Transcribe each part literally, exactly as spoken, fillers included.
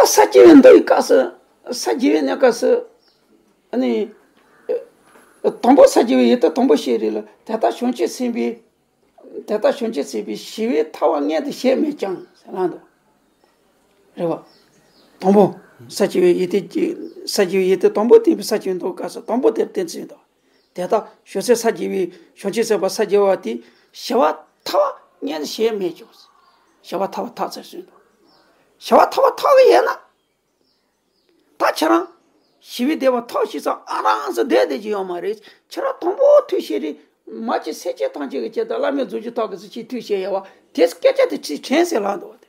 ད་ས་སྐྱེ་བའི་མདོ་ཡི་སྐབས་སུ། ས་སྐྱེ་བའི་གནས་སྐབས་སུ། ཨ་ནི། དང་པོ་ས་སྐྱེ་བའི་ཡུལ་དེ་དང་པོ་ཤེས་རིགས་ལ། དེ་ལྟར་བྱང་ཆུབ་སེམས་དཔའི། དེ་ལྟར་བྱང་ཆུབ་སེམས་དཔའི་ཞི་བའི་ཐར་པ་མངོན་དུ་བྱེད་མེད་ཀྱང་ཟེར་ལབ་འདུག་རེད་བ། དང་པོ། ས་སྐྱེ་བའི་ཡུལ་དེ། ས་སྐྱེ་བའི་ཡུལ་དེ་དང་པོ་བསྟན་པའི་ས་སྐྱེ་བའི་མདོ་སྐབས་སུ་དང་པོ་དེར་བསྟན་ཚུལ་འདུག་དེ་ལྟར་བྱང་སེམས་ས་སྐྱེ་བའི། བྱང་ཆུབ་སེམས་དཔའ་ས་སྐྱེ་བ་དེ་ཞི་བ་ཐར་པ་མངོན་དུ་བྱེད་མེད་ཀྱང་། ཞི་བ་ཐར་པ་ཐོབ་ཚར་ཟེར་འདུག་ཞི་བ་ཐར་པ་ཐོབ་གི་ཡོད་ན། ད་ཁྱེད་རང་ཞི་བའི་བདེ་བ་ཐོབ་ཤེས་ཙང་ཨ་རང་ཚོ་བསྡད་བསྡད་ཀྱི་ཡོད་མ་རེད། ཁྱེད་རང་དང་པོ་ཐོས་ཤེས་རིགས་མ་གཅིག་སེམས་ཅན་ཐམས་ཅད་ཀྱི་ཆེད་དུ་བླ་མའི་རྫུ་འཕྲུལ་ཐོག་གི་ཚུལ་གྱིས་ཐོས་ཤེས་ཡོད་པ་དེ་སྐད་ཆ་དེ་ཅིག་དྲན་ཟེར་ལབ་འདུག་བ་དེ།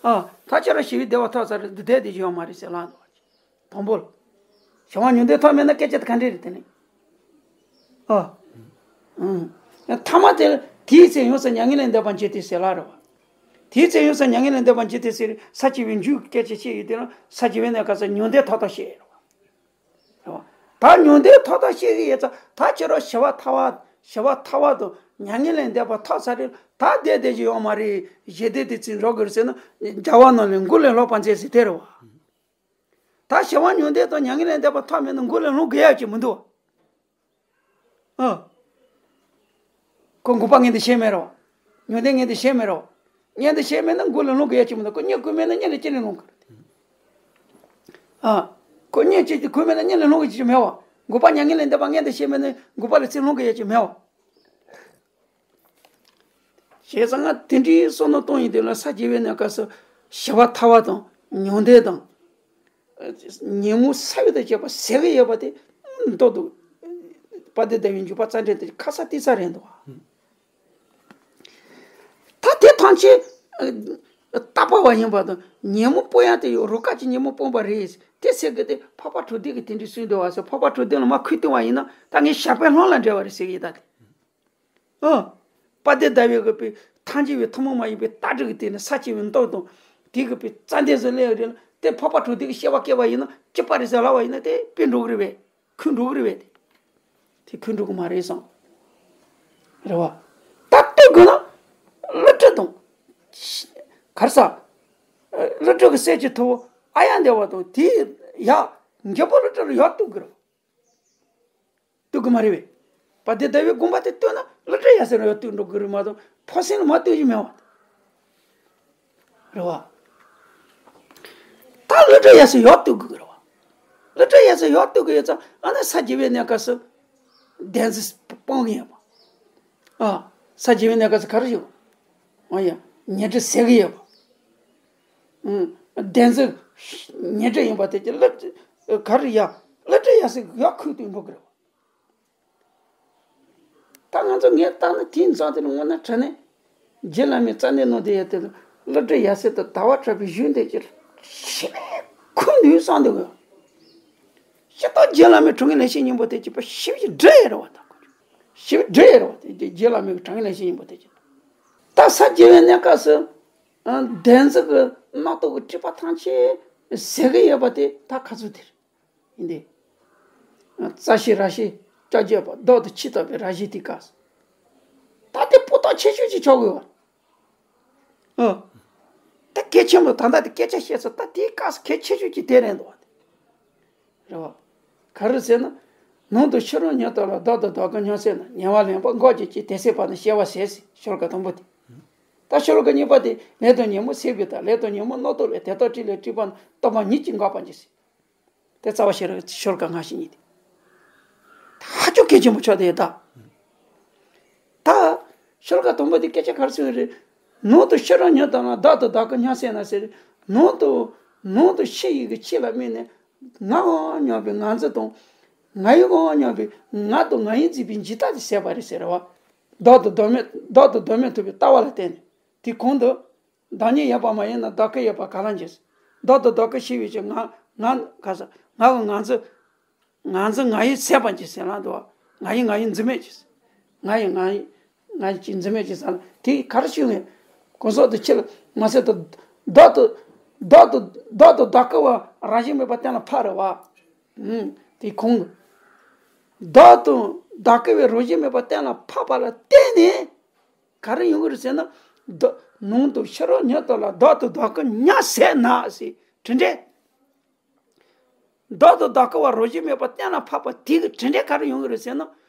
ཨ། ད་ཁྱེད་རང་ཞི་བའི་བདེ་བ་ཐོབ་ཚར་རེད། འདི་བསྡད་བསྡད་ཀྱི་ཡོད་མ་རེད་ཟེར་ལབ་འདུག་བ། དང་པོ་ལ། ཞི་བ་མྱང་འདས་ཐོབ་མེད་ན་སྐད་ཆ་དེ་ག་འདྲས་རེད་དེ་ནི། ཨ། ཨང་། ཐ་མ་དེ་ལ་དེའི་ཚེ་ཡོངས་སུ་མྱ་ངན་ལས་འདས་པར་འགྱུར་ཏེ་ཟེར་ལབ་རེད་བ། དེའི་ཚེ་ཡོངས་སུ་མྱ་ངན་ལས་འདས་པར་འགྱུར་ཏེ་ཟེར་ས་སྐྱེ་བའི་མཇུག་གི་སྐད་ཆ་བཤད་ཡོད་དེ་ལ་ས་སྐྱེ་བའི་གནས་སྐབས་སུ་མྱང་འདས་ཐོབ་ཐོབ་བཤད་ཡོད་རེད་བ། རེད་བ། ད་མྱང་འདས་ཐོབ་ཐོབ་བཤད་ཀྱི་ཡོད་ཙང་ད་ཁྱེད་རང་ཞི་བ་ཐར་པ། ཞི་བ་ཐར་པ་དང་མྱ་ངན་ལས་འདས་པ་ཐོབ་ཚར་རེད། ད་བསྡད་བསྡད་ཀྱི་ཡོད་མ་རེད། ཞི་བདེ་དེ་ཚོ་འགྲོ་དགོས་རེད་ཟེར་ན་རྒྱལ་བ་རྣམས་ལས་མགོ་ལས་ལོག་པར་མཛད་ཟེར་དེ་རེད་བ། ད་ཞི་བ་མྱང་འདས་དང་མྱ་ངན་ལས་འདས་པ་ཐོབ་མེད་ན་མགོ་ལས་ལོག་དགོས་ཡ་ཅིག་མི་འདུག་བ། ཨ། ཁོ་འགོག་པ་མངོན་དུ་བྱས་མེད་རོ། མྱང་འདས་མངོན་དུ་བྱས་མེད་རོ། མངོན་དུ་བྱས་མེད་ན་མགོ་ལས་ལོག་དགོས་ཡ་ཅིག་མི་འདུག་ཁོ་གཉིད་ཁུག་མེད་ན་གཉིད་ལས་ཅི་ནས་ལོག་གི་རེད། ཨ། ཁོ་གཉིད་ཅིག་ཁུག་མེད་ན་གཉིད་ལས་ལོག་གི་ཅིག་མེད་བ། འགོག་པ་མྱ་ངན་ལས་འདས་པ་མངོན་དུ་བྱས་མེད་ན་འགོག་པ་ལས་ཚུར་ལོག་དགོས་ཡ་ཅིག་མེད་བ། བྱས་ཙང་ང་དེ་འདྲའི་བསམ་བློ་གཏོང་ཡིན་དུས་ལ་ས་སྐྱེ་བའི་གནས་སྐབས་སུ་ཞི་བ་ཐར་པ་དང་མྱང་འདས་དང་། ཉོན་མོངས་སེལ་བ་དང་བཅས་པ་ཟེར་གི་ཡོད་པ་དེ་མདོར་བསྡུས་དཔལ་ལྡན་ཟླ་བའི་འཇུག་པ་རྩ་འགྲེལ་དེ་ཁ་ས་ཏི་ས་རེད་འདུག་ད་དེ་ཐམས་ཅད་ཨ། བརྟག་པ་བ་ཡིན་པ་དང་ཉོན་མོངས་སྤོང་ཡ་དེ་ཡོད་རོ་ཀ་གི་ཉོན་མོངས་སྤོང་བ་རེད། དེ་ཟེར་གི་དེ་འཕགས་པ་དྲུག་སྡེ་གི་དེ་འདྲའི་སྲོལ་འདུག་བ་ཟེར། འཕགས་པ་དྲུག་སྡེ་ལ་མར་ཁུས་བཏང་བ་ཡིན་ན་ད་ངས་ཞགས་པའི་ལྷམ་ལ་འདྲ་བ་རེད་ཟེར་གི་ཡིན་ད་དེ། ཨ། དཔལ་ལྡན་ཟླ་བའི་གི་པའི་ཐལ་འགྱུར་བའི་ཐུན་མོང་མ་ཡིན་པའི་ལྟ་གྲུབ་ཀྱི་སྟེང་ནས་ས་སྐྱེ་བའི་མདོ་དང་དེ་གི་པའི་རྩ་འདི་ཚོ་གླེང་རེད་ལ། དེ་འཕགས་པ་དྲུག་སྡེ་གི་བཤད་པ་སྐད་པ་ཡིན་ན་གཅིག་པ་རེད་ཟེར་ལབ་པ་ཡིན་ན་དེ་དཔེ་འགྲོ་གི་རེད་པས། ཁུལ་འགྲོ་གི་རེད་པས། དེ་དེ་ཁུལ་འགྲོ་གི་མ་རེད་བསམ། རེད་བ། ད་ལྟོས་དགོས་ན། བསླུ་བྲིད་དང་། གར་ས། བསླུ་བྲིད་ཀྱི་གསེར་གྱི་ཐུ་བོ་ཨཱརྱ་དེ་བ་དང་དེའི་ཡ། འགྱོད་པ་བསླུ་བྲིད་ལ་ཡག་གཏུག་གི་རེད། གཏུག་གི་མ་རེད་པས། དཔལ་ལྡན་ཟླ་བའི་དགོངས་པ་དེ་བཏོན་ན་བསླུ་བྲིད་ཡ་སེ་ར་ཡག་གཏུག་འགྲོ་གི་རེད་མ་གཏོགས་ཕོ་སེང་ལ་མ་གཏུག་རྒྱུ་མེད་བ། རེད་བ། ད་བསླུ་བྲིད་ཡ་སེ་ཡག་གཏུག་གི་རེད་བ། བསླུ་བྲིད་ཡ་སེ་ཡག་གཏུག་གི་ཡོད་ཙང་ཨ་ནི་ས་སྐྱེ་བའི་གནས་སྐབས་སུ་བདེན་འཛིན་སྤོང་གི་ཡོད་པ། ཨ། ས་སྐྱེ་བའི་གནས་སྐབས་སུ་ག་རེ་ཡོད། ཨ་ཡ། ཉོན་མོངས་སེལ་གི་ཡོད་པ། ཨུམ། བདེན་འཛིན་ཉོན་མོངས་ཡིན་པ་དེ་ཀྱི་བསླུ་བྲིད་ག་རེ་ཡ། བསླུ་བྲིད་ཡ་སེ་ཡག་ཁུལ་དུ་འགྲོ་གི་རེད་བ། ད་ང་ཚོ་ངས་བལྟས་ན་དེའི་མཚམས་དེར་དངོས་གནས་དྲང་གནས་རྗེ་བླ་མའི་རྩ་གནད་ནང་དེ་ཡོད་དེ། བསླུ་བྲིད་ཡ་སེ་དང་དལ་བ་དྲག་པོའི་གཞུང་དེ་ཅིག་ཞེ་ཁུངས་འདུས་བསམ་འདུག་གི། ཤ་སྟག་རྗེ་བླ་མའི་དྲུང་གི་ལེགས་བཤད་སྙིང་པོ་དེ་ཅིག་པ་ཞིབ་ཅིག་འབྲི་ཡ་རེད་བ་དང་། ཞིབ་འབྲི་ཡ་རེད་བ་དེ་རྗེ་བླ་མའི་དྲུང་གི་ལེགས་བཤད་སྙིང་པོ་དེ་ཅིག་ད་ས་སྐྱེ་བའི་གནས་སྐབས་སུ། ཨ། བདེན་འཛིན་གྱི་རྣམ་རྟོག་གི་སྒྲིབ་པ་ཐམས་ཅད་ཟད་གི་ཡོད་པ་དེ་ད་ག་ཚོད་དེ་རེད། ཡིན་ཏེ། རྩ་ཤེ་རང་ཤེས་ཀྱང་རྒྱས་པ་བདག་ཏུ་ཆུད་བཏགས་པའི་རང་བཞིན་དེ་སྐབས་སུ། ད་དེ་སྤུས་དག་ཆེ་ཤོས་ཅིག་ཆགས་དགོས་པ། ཨ། ད་གལ་ཆེན་པོ་ད་ལྟ་དེ་སྐད་ཆ་བཤད་ཚོད་ད་དེའི་སྐབས་སུ་གལ་ཆེ་ཤོས་ཅིག་དེ་རེད་འདུག་བ། རེད་བ། ག་རེ་ཟེར་ན། ནང་དུ་ཕྱི་རོལ་ཉོན་དང་ལ། བདག་ཏུ་བདག་གི་མྱིང་བསལ་ན། ཉེ་བར་ལེན་པ་འགོག་བྱེད་ཅིང་། དེ་བསལ་བ་ནི་སྐྱེ་བ་ཟད་ཟེར། ཤོ་ལོ་ཀ་དང་པོ་དེ། ད་ཤོ་ལོ་ཀ་གཉིས་པ་དེ། ལས་དང་ཉོན་མོངས་སེལ་བའི་ཐབས། ལས་དང་ཉོན་མོངས་རྣམ་རྟོག་ལས། དེ་དག་བྲལ་ལས་སྒྲིབ་པ་རྣམས། རྟོག་པ་ཉིད་ཀྱིས་འགགས་པར་འགྱུར་ཟེར། དེ་རྩ་བ་ཤེས་རབ་ཤོ་ལོ་ཀ་ལྔ་བཞི་གཉིས་དེ། ད་ཧ་ཅང་གལ་ཆེན་པོ་ཆགས་བསྡད་ཡོད་ད། ད་ཤོ་ལོ་ཀ་དང་པོ་དེ་སྐད་ཆ་ག་རེ་ཟེར་བ་རེད། ནང་དུ་ཕྱི་རོལ་ཉོན་དང་ལ། བདག་ཏུ་བདག་གི་མྱིང་བསལ་ན་ཟེར། ནང་དུ་ནང་དུ་ཕྱི་ཡི་གི་ཆོས་ལ་དམིགས་ནས་ང་དབང་སྙོམས་པའི་ངར་འཛིན་དང་། ང་ཡི་དབང་སྙོམས་པའི་ང་དང་ང་ཡིར་འཛིན་པའི་འཇིག་ལྟ་དེ་ཟད་པ་རེད་ཟེར་བ། བདག་ཏུ་བདག་མེད་བདག་ཏུ་བདག་མེད་ཐུབ་པའི་ལྟ་བ་ལ་བརྟེན་ནས་དེ་གོང་དུ། བདག་ཉིད་ཡོད་པ་མ་ཡིན་ན། བདག་གི་ཡོད་པ་ག་ལ་འགྱུར། བདག་ཏུ་བདག་གི་ཤེས་པའི་ཕྱིར། ང་ང་ག་ས་ང་གི་ངར་འཛིན། ངར་འཛིན་ང་ཡིར་ཟད་པར་འགྱུར་ཟེར་ལབ་འདུག་བ། ང་ཡིར་ང་ཡིར་འཛིན་མེད་ཀྱི། ང་ཡིར་ང་ཡིར་ང་ཡིར་ཅིག་འཛིན་མེད་ཀྱི་ཟེར་ལ་དེ་ག་རེ་ཞུ་ངེས། གང་ཟག་དེ་ཁྱེད་ལ་མ་ཟད་དུ། བདག་ཏུ་བདག་ཏུ་བདག་ཏུ་བདག་གི་བ་རང་བཞིན་མེད་པ་གཏན་ལ་ཕབ་རེད་བ། ཨུམ། དེ་གོང་དུ། བདག་ཏུ་བདག་གི་བའི་རང་བཞིན་མེད་པ་གཏན་ལ་ཕབ་པ་ལ་བརྟེན་ནས། ག་རེ་ཡོང་གི་རེད་ཟེར་ན། བདག་ནང་དུ་ཕྱི་རོལ་ཉོན་དང་ལ། བདག་ཏུ་བདག་གི་མྱིང་བསལ་ན་ཟེར། དྲིན་དྲན། བདག་ཏུ་བདག་གི་བ་རོ་བཞི་མེད་པ་གཏན་ལ་ཕབ་པ་དེ་གི་དྲིན་དྲན་ག་རེ་ཡོང་གི་རེད་ཟེར་ན།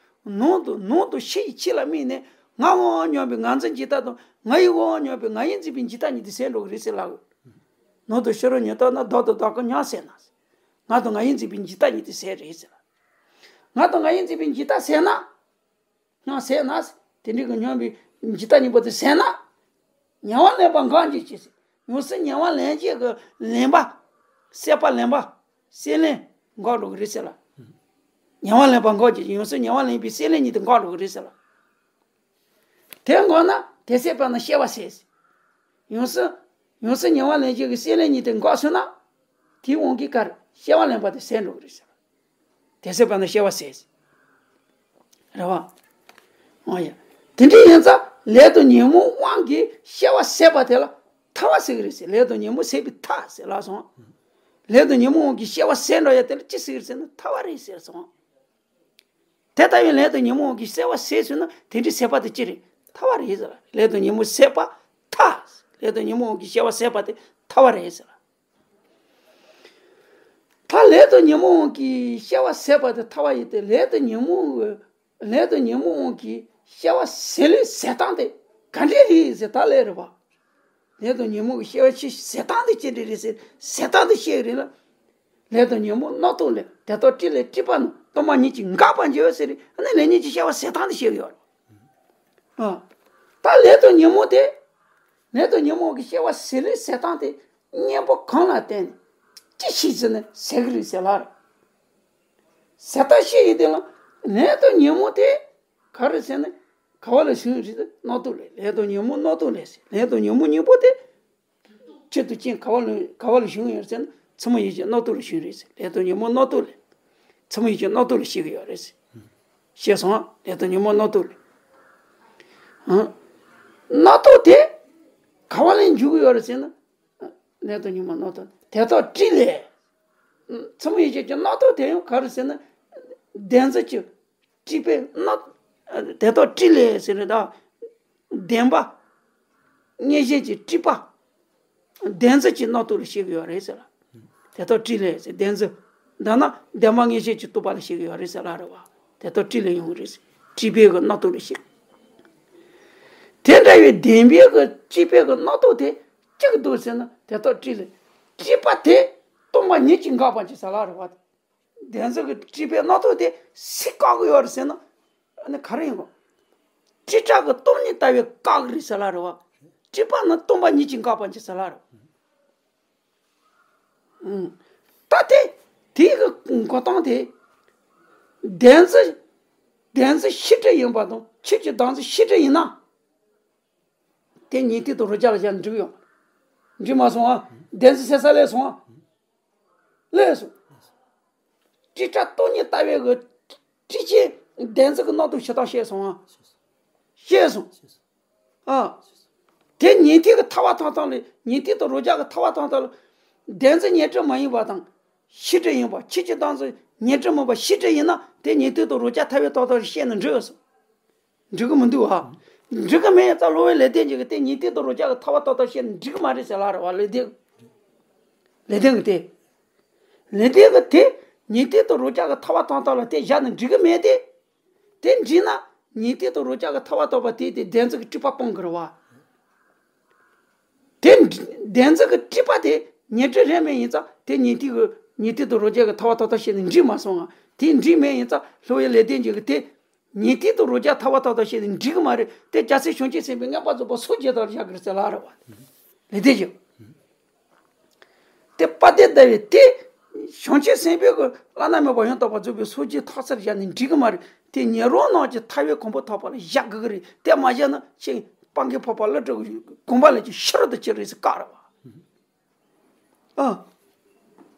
ནང་དུ་ནང་དུ་ཕྱི་ཡི་ཕྱི་ལ་དམིགས་ནས་ང་དབང་བ་མྱོང་བའི་ང་འཛིན་འཇིག་ལྟ་དང་ང་ཡི་དབང་བ་མྱོང་བའི་ང་ཡི་འཛིན་པའི་འཇིག་ལྟ་གཉིས་དེ་ཟད་འགྲོ་གི་རེད་ཟེར་ལབ། ནང་དུ་ཕྱི་རོལ་ཉིད་ལྟ་ན་བདག་ཏུ་བདག་གི་མྱང་ཟེར་ན། ང་དང་ང་ཡི་འཛིན་པའི་འཇིག་ལྟ་གཉིས་དེ་ཟད་རེད་ཟེར་ལ། ང་དང་ང་ཡི་འཛིན་པའི་འཇིག་ལྟ་ཟད་ན། མྱང་ཟད་ན། དེ་འདྲའི་གི་མྱོང་བའི་འཇིག་ལྟ་གཉིས་པོ་དེ་ཟད་ན། ཉེ་བར་ལེན་པ་འགག་འགྱུར་ཅིག་ཟེར། ཡང་སྲིད་ཉེ་བར་ལེན་བྱེད་ཀྱི་ལེན་པ། སྲེད་པ་ལེན་པ། སྲེད་ལེན་འགག་འགྲོ་གི་རེད་ཟེར་ལ། ཉེ་བར་ལེན་པ་འགག་འགྱུར་ཅིག་ཡང་སྲིད་ཉེ་བར་ལེན་པའི་སྲེད་ལེན་གཉིས་དེ་འགག་འགྲོ་གི་རེད་ཟེར་ལ། དེ་འགག་ན་དེ་ཟད་པ་ན་སྐྱེ་བ་ཟད་ཟེར། ཡང་སྲིད་ཡང་སྲིད་ཉེ་བར་ལེན་བྱེད་ཀྱི་སྲེད་ལེན་གཉིས་དེ་འགག་སོང་ན། དེའི་དབང་གིས་ག་རེ་སྐྱེ་བ་ལེན་པ་དེ་ཟད་འགྲོ་གི་རེད་ཟེར་ལ། དེ་ཟད་པ་ན་སྐྱེ་བ་ཟད། རེད་བ། ཨོ་ཡ། དེ་འདྲ་ཡིན་ཙང་ལས་དང་ཉོན་མོངས་དབང་གིས་སྐྱེ་བ་ཟད་པ་དེ་ལ་ཐར་བ་ཟེར་གི་རེད་ཟེར། ལས་དང་ཉོན་མོངས་ཟད་པའི་མཐའ་ཟེར་ལབ་སོང་། ལས་དང་ཉོན་མོངས་དབང་གིས་སྐྱེ་བ་ཟད་འགྲོ་ཡ་དེ་ལ་ཅི་ཟེར་གི་རེད་ཟེར་ན་ཐར་བ་རེད་ཟེར་སོང་། དེ་ལྟ་བུའི་ལས་དང་ཉོན་མོངས་དབང་གིས་སྐྱེ་བ་ཟད་སོང་ན་དེ་འདྲའི་ཟད་པ་དེ་ཅི་རེད། ཐར་བ་རེད་ཟེར། ལས་དང་ཉོན་མོངས་ཟད་པ་ཐར། ལས་དང་ཉོན་མོངས་དབང་གིས་སྐྱེ་བ་ཟད་པ་དེ་ཐར་བ་རེད་ཟེར། ད་ལས་དང་ཉོན་མོངས་དབང་གིས་སྐྱེ་བ་ཟད་པ་དེ་ཐར་བ་ཡིན་ཏེ། ལས་དང་ཉོན་མོངས་ལས་དང་ཉོན་མོངས་དབང་གིས་སྐྱེ་བ་ཟད་ལུགས་ཟད་སྟངས་དེ་ག་འདྲས་རེད་ཟེར། ད་ལས་རེད་བ། ལས་དང་ཉོན་མོངས་ཀྱི་སྐྱེ་བ་ཆོས་ཟད་སྟངས་དེ་ཅི་འདྲས་རེད་ཟེར། ཟད་སྟངས་དེ་བཤད་ཀྱི་རེད་ལ། ལས་དང་ཉོན་མོངས་རྣམ་རྟོག་ལས། དེ་དག་བཀྲུས་ལས་སྤྲུལ་པ་རྣམས། སྟོང་པ་ཉིད་ཀྱིས་འགག་པར་འགྱུར་ཟེར། ཨ་ནི་ལས་ཉོན་གྱི་སྐྱེ་བ་ཟད་སྟངས་དེ་བཤད་ཀྱི་ཡོད་རེད། ཨ། ད་ལས་དང་ཉོན་མོངས་དེ། ལས་དང་ཉོན་མོངས་ཀྱི་སྐྱེ་བ་ཟད་ལུགས་ཟད་སྟངས་དེ་གཉེན་པོ་གང་ལ་བརྟེན་ནས་ཅི་ཞིག་ཟེར་ན་ཟད་ཀྱི་རེད་ཟེར་ལ། ཟད་ལྟ་བཤད་ཡོད་དེ་ལ། ལས་དང་ཉོན་མོངས་དེ་ག་རེ་ཟེར་ན་ག་བ་ལ་བྱུང་རེད། རྣམ་རྟོག་ལས། ལས་དང་ཉོན་མོངས་རྣམ་རྟོག་ལས་ཟེར། ལས་དང་ཉོན་མོངས་གཉིས་པོ་དེ། ཆེད་དུ་རྐྱེན་ག་བ་ལ་ག་བ་ལ་བྱུང་ཡོད་ཟེར་ན་མཚན་མོ་ཡིད་ཀྱི་རྣམ་རྟོག་ལ་བྱུང་རེད་ཟེར། ལས་དང་ཉོན་མོངས་རྣམ་རྟོག་ལས། མཚན་མོ་ཡིད་ཀྱི་རྣམ་རྟོག་ལ་བཤད་ཀྱི་ཡོད་རེད་ཟེར། ཤེས་སོང་། ལས་དང་ཉོན་མོངས་རྣམ་རྟོག་ལས། ཨང་། རྣམ་རྟོག་དེ་ག་བ་ལ་འཇུག་གི་ཡོད་རེད་ཟེར་ན། ལས་དང་ཉོན་མོངས་རྣམ་རྟོག་དེ་དག་བཀྲུས་ལས། མཚན་མོ་ཡིད་ཀྱི་རྣམ་རྟོག་དེ་ཡང་ག་རེ་ཟེར་ན། བདེན་འཛིན་གྱི་སྤྲུལ་པའི་རྣམ། དེ་དག་བཀྲུས་ལས་ཟེར་རེད་ད། བདེན་པ། མངོན་ཞེན་གྱི་སྤྲུལ་པ། བདེན་འཛིན་གྱི་རྣམ་རྟོག་ལ་བཤད་ཀྱི་ཡོད་རེད་ཟེར་ལ། དེ་དག་བཀྲུས་ལས་ཟེར་བདེན་འཛིན། འདི་ན་བདེན་པ་མངོན་ཞེན་གྱི་རྟོག་པ་ལ་བཤད་ཀྱི་ཡོད་རེད་ཟེར་ལ་རེད་བ། དེ་དག་བཀྲུས་ལས་ཡོང་གི་རེད་ཟེར། སྤྲུལ་པའི་གི་རྣམ་རྟོག་ལ་བཤད། དེ་འདྲ་བའི་བདེན་པའི་གི་སྤྲུལ་པའི་གི་རྣམ་རྟོག་དེ་གཅིག་འདུག་ཟེར་ན་དེ་དག་བཀྲུས་ལས། སྤྲུལ་པ་དེ་སྟོང་པ་ཉིད་ཀྱིས་འགག་པར་གྱུར་ཟེར་ལ་རེད་བ། བདེན་འཛིན་གྱི་སྤྲུལ་པའི་རྣམ་རྟོག་དེ་སུས་བཀག་གི་ཡོད་རེད་ཟེར་ན། ཨ་ནི་ག་རེ་ཡིན་གོ། སྤྲོས་བྲལ་གྱི་སྟོང་ཉིད་ལྟ་བས་བཀག་གི་རེད་ཟེར་ལ་རེད་བ། སྤྲུལ་པ་ནི་སྟོང་པ་ཉིད་ཀྱིས་འགག་པར་འགྱུར་ཟེར་ལ་རེད། ཨང་། ད་དེ་དེའི་གི་འགོག་སྟངས་དེ། བདེན་འཛིན། བདེན་འཛིན་ཤེས་སྒྲིབ་ཡིན་པ་དང་ཆོས་ཀྱི་བདག་འཛིན་ཤེས་སྒྲིབ་ཡིན་ན། དེ་ཉན་ཐོས་དང་རང་རྒྱལ་ལ་བཞག་ན་འགྲིག་ཡོང་། འགྲིག་མ་སོང་ཨ། བདེན་འཛིན་ཟད་ས་ལས་སོང་ཨ། ལས་སོ། སྤྲོས་བྲལ་སྟོང་ཉིད་ལྟ་བའི་གི་སྤྲོས་བྲལ་བདེན་འཛིན་གྱི་རྣམ་རྟོག་ཞེ་སྡང་ཤེས་སོང་ཨ། ཤེས་སོང་། ཨ། དེ་ཉན་ཐོས་ཀྱི་ཐར་པ་ཐོབ་སྟངས་ལས་ཉན་ཐོས་དང་རང་རྒྱལ་གྱི་ཐར་པ་ཐོབ་སྟངས་ལ། བདེན་འཛིན་ཉན་སྒྲིབ་མ་ཡིན་པ་དང་། ཤེས་སྒྲིབ་ཡིན་པ་ཆོས་ཀྱི་བདག་འཛིན་ཉན་སྒྲིབ་མིན་པ་ཤེས་སྒྲིབ་ཡིན་ན་དེ་ཉན་ཐོས་དང་རང་རྒྱལ་ཐར་པའི་ཐོབ་སྟངས་ལ་ཤེས་ན་འགྲིག་སོང་། འགྲིག་གི་མི་འདུག་ཨ། འགྲིག་གི་མེད་ཙང་སློབ་དཔོན་ལེགས་ལྡན་འབྱེད་ཀྱིས་དེ་ཉན་ཐོས་དང་རང་རྒྱལ་གྱི་ཐར་པ་ཐོབ་སྟངས་བཤད་ན་འགྲིག་གི་མ་རེད་ཟེར་ལ་རེད་བ། ལེགས་ལྡན། ལེགས་ལྡན་གྱིས་དེ། ལེགས་ལྡན་གྱིས་དེ་ཉན་ཐོས་དང་རང་རྒྱལ་གྱི་ཐར་པ་ཐོབ་སྟངས་ལ་དེ་བཞག་ན་འགྲིག་གི་མེད་དེ། དེ་འགྲིག་ན་ཉན་ཐོས་དང་རང་རྒྱལ་གྱི་ཐར་པ་ཐོབ་པ་དེ་དེ་བདེན་འཛིན་གྱི་སྤྲུལ་པ་སྤང་གི་རེད་བ། དེ་བདེན་འཛིན་གྱི་སྤྲུལ་པ་དེ་ཉན་སྒྲིབ་རེད་མེད་ཡིན་ཙང་དེ་ཉན་ཐོས་ཀྱི་ཉན་ཐོས་དང་རང་རྒྱལ་གྱི་ཐར་པ་ཐོབ་སྟངས་བཤད་ན་འགྲིག་མ་སོང་ང་། དེ་འགྲིག་མེད་ཡིན་ཙང་སློབ་དཔོན་ལེགས་ལྡན་འབྱེད་ཀྱིས་དེ། ཉན་ཐོས་དང་རང་རྒྱལ་ཐར་པ་ཐོབ་སྟངས་བཤད་ན་འགྲིག་གི་མ་རེད། དེ་རྒྱལ་སྲས་བྱང་ཆུབ་སེམས་དཔའི་མངོན་པ་རྫོགས་པ་སངས་རྒྱས་དང་བཞག་གི་རེད་ཟེར་ལ་རེད་བ། ལེགས་ལྡན་གྱིས། དེ་དཔལ་ལྡན་ཟླ་བས་དེ། བྱང་ཆུབ་སེམས་དཔའི་གི་བླ་ན་མེད་པ་ཡང་དག་པར་རྫོགས་པའི་སངས་རྒྱས་ཐོབ་ས་བཞག་ན་འགྲིག་གི་མ་རེད། དེ་ཉན་རང་རྣམས་ཀྱི་ཐར་པའི་གོ་འཕང་ཐོབ་པ་ལ་བཞག་དགོས་ཀྱི་རེད། དེ་མ་བཞག་ན་ཁྱེད་སྤང་གི་འཕགས་པ་ཀླུ་སྒྲུབ་ཀྱི་དགོངས་པ་ལས་ཀྱང་ཕྱི་རོལ་དུ་གྱུར་རེད་ཟེར་བཀག་རེད་བ། ཨ།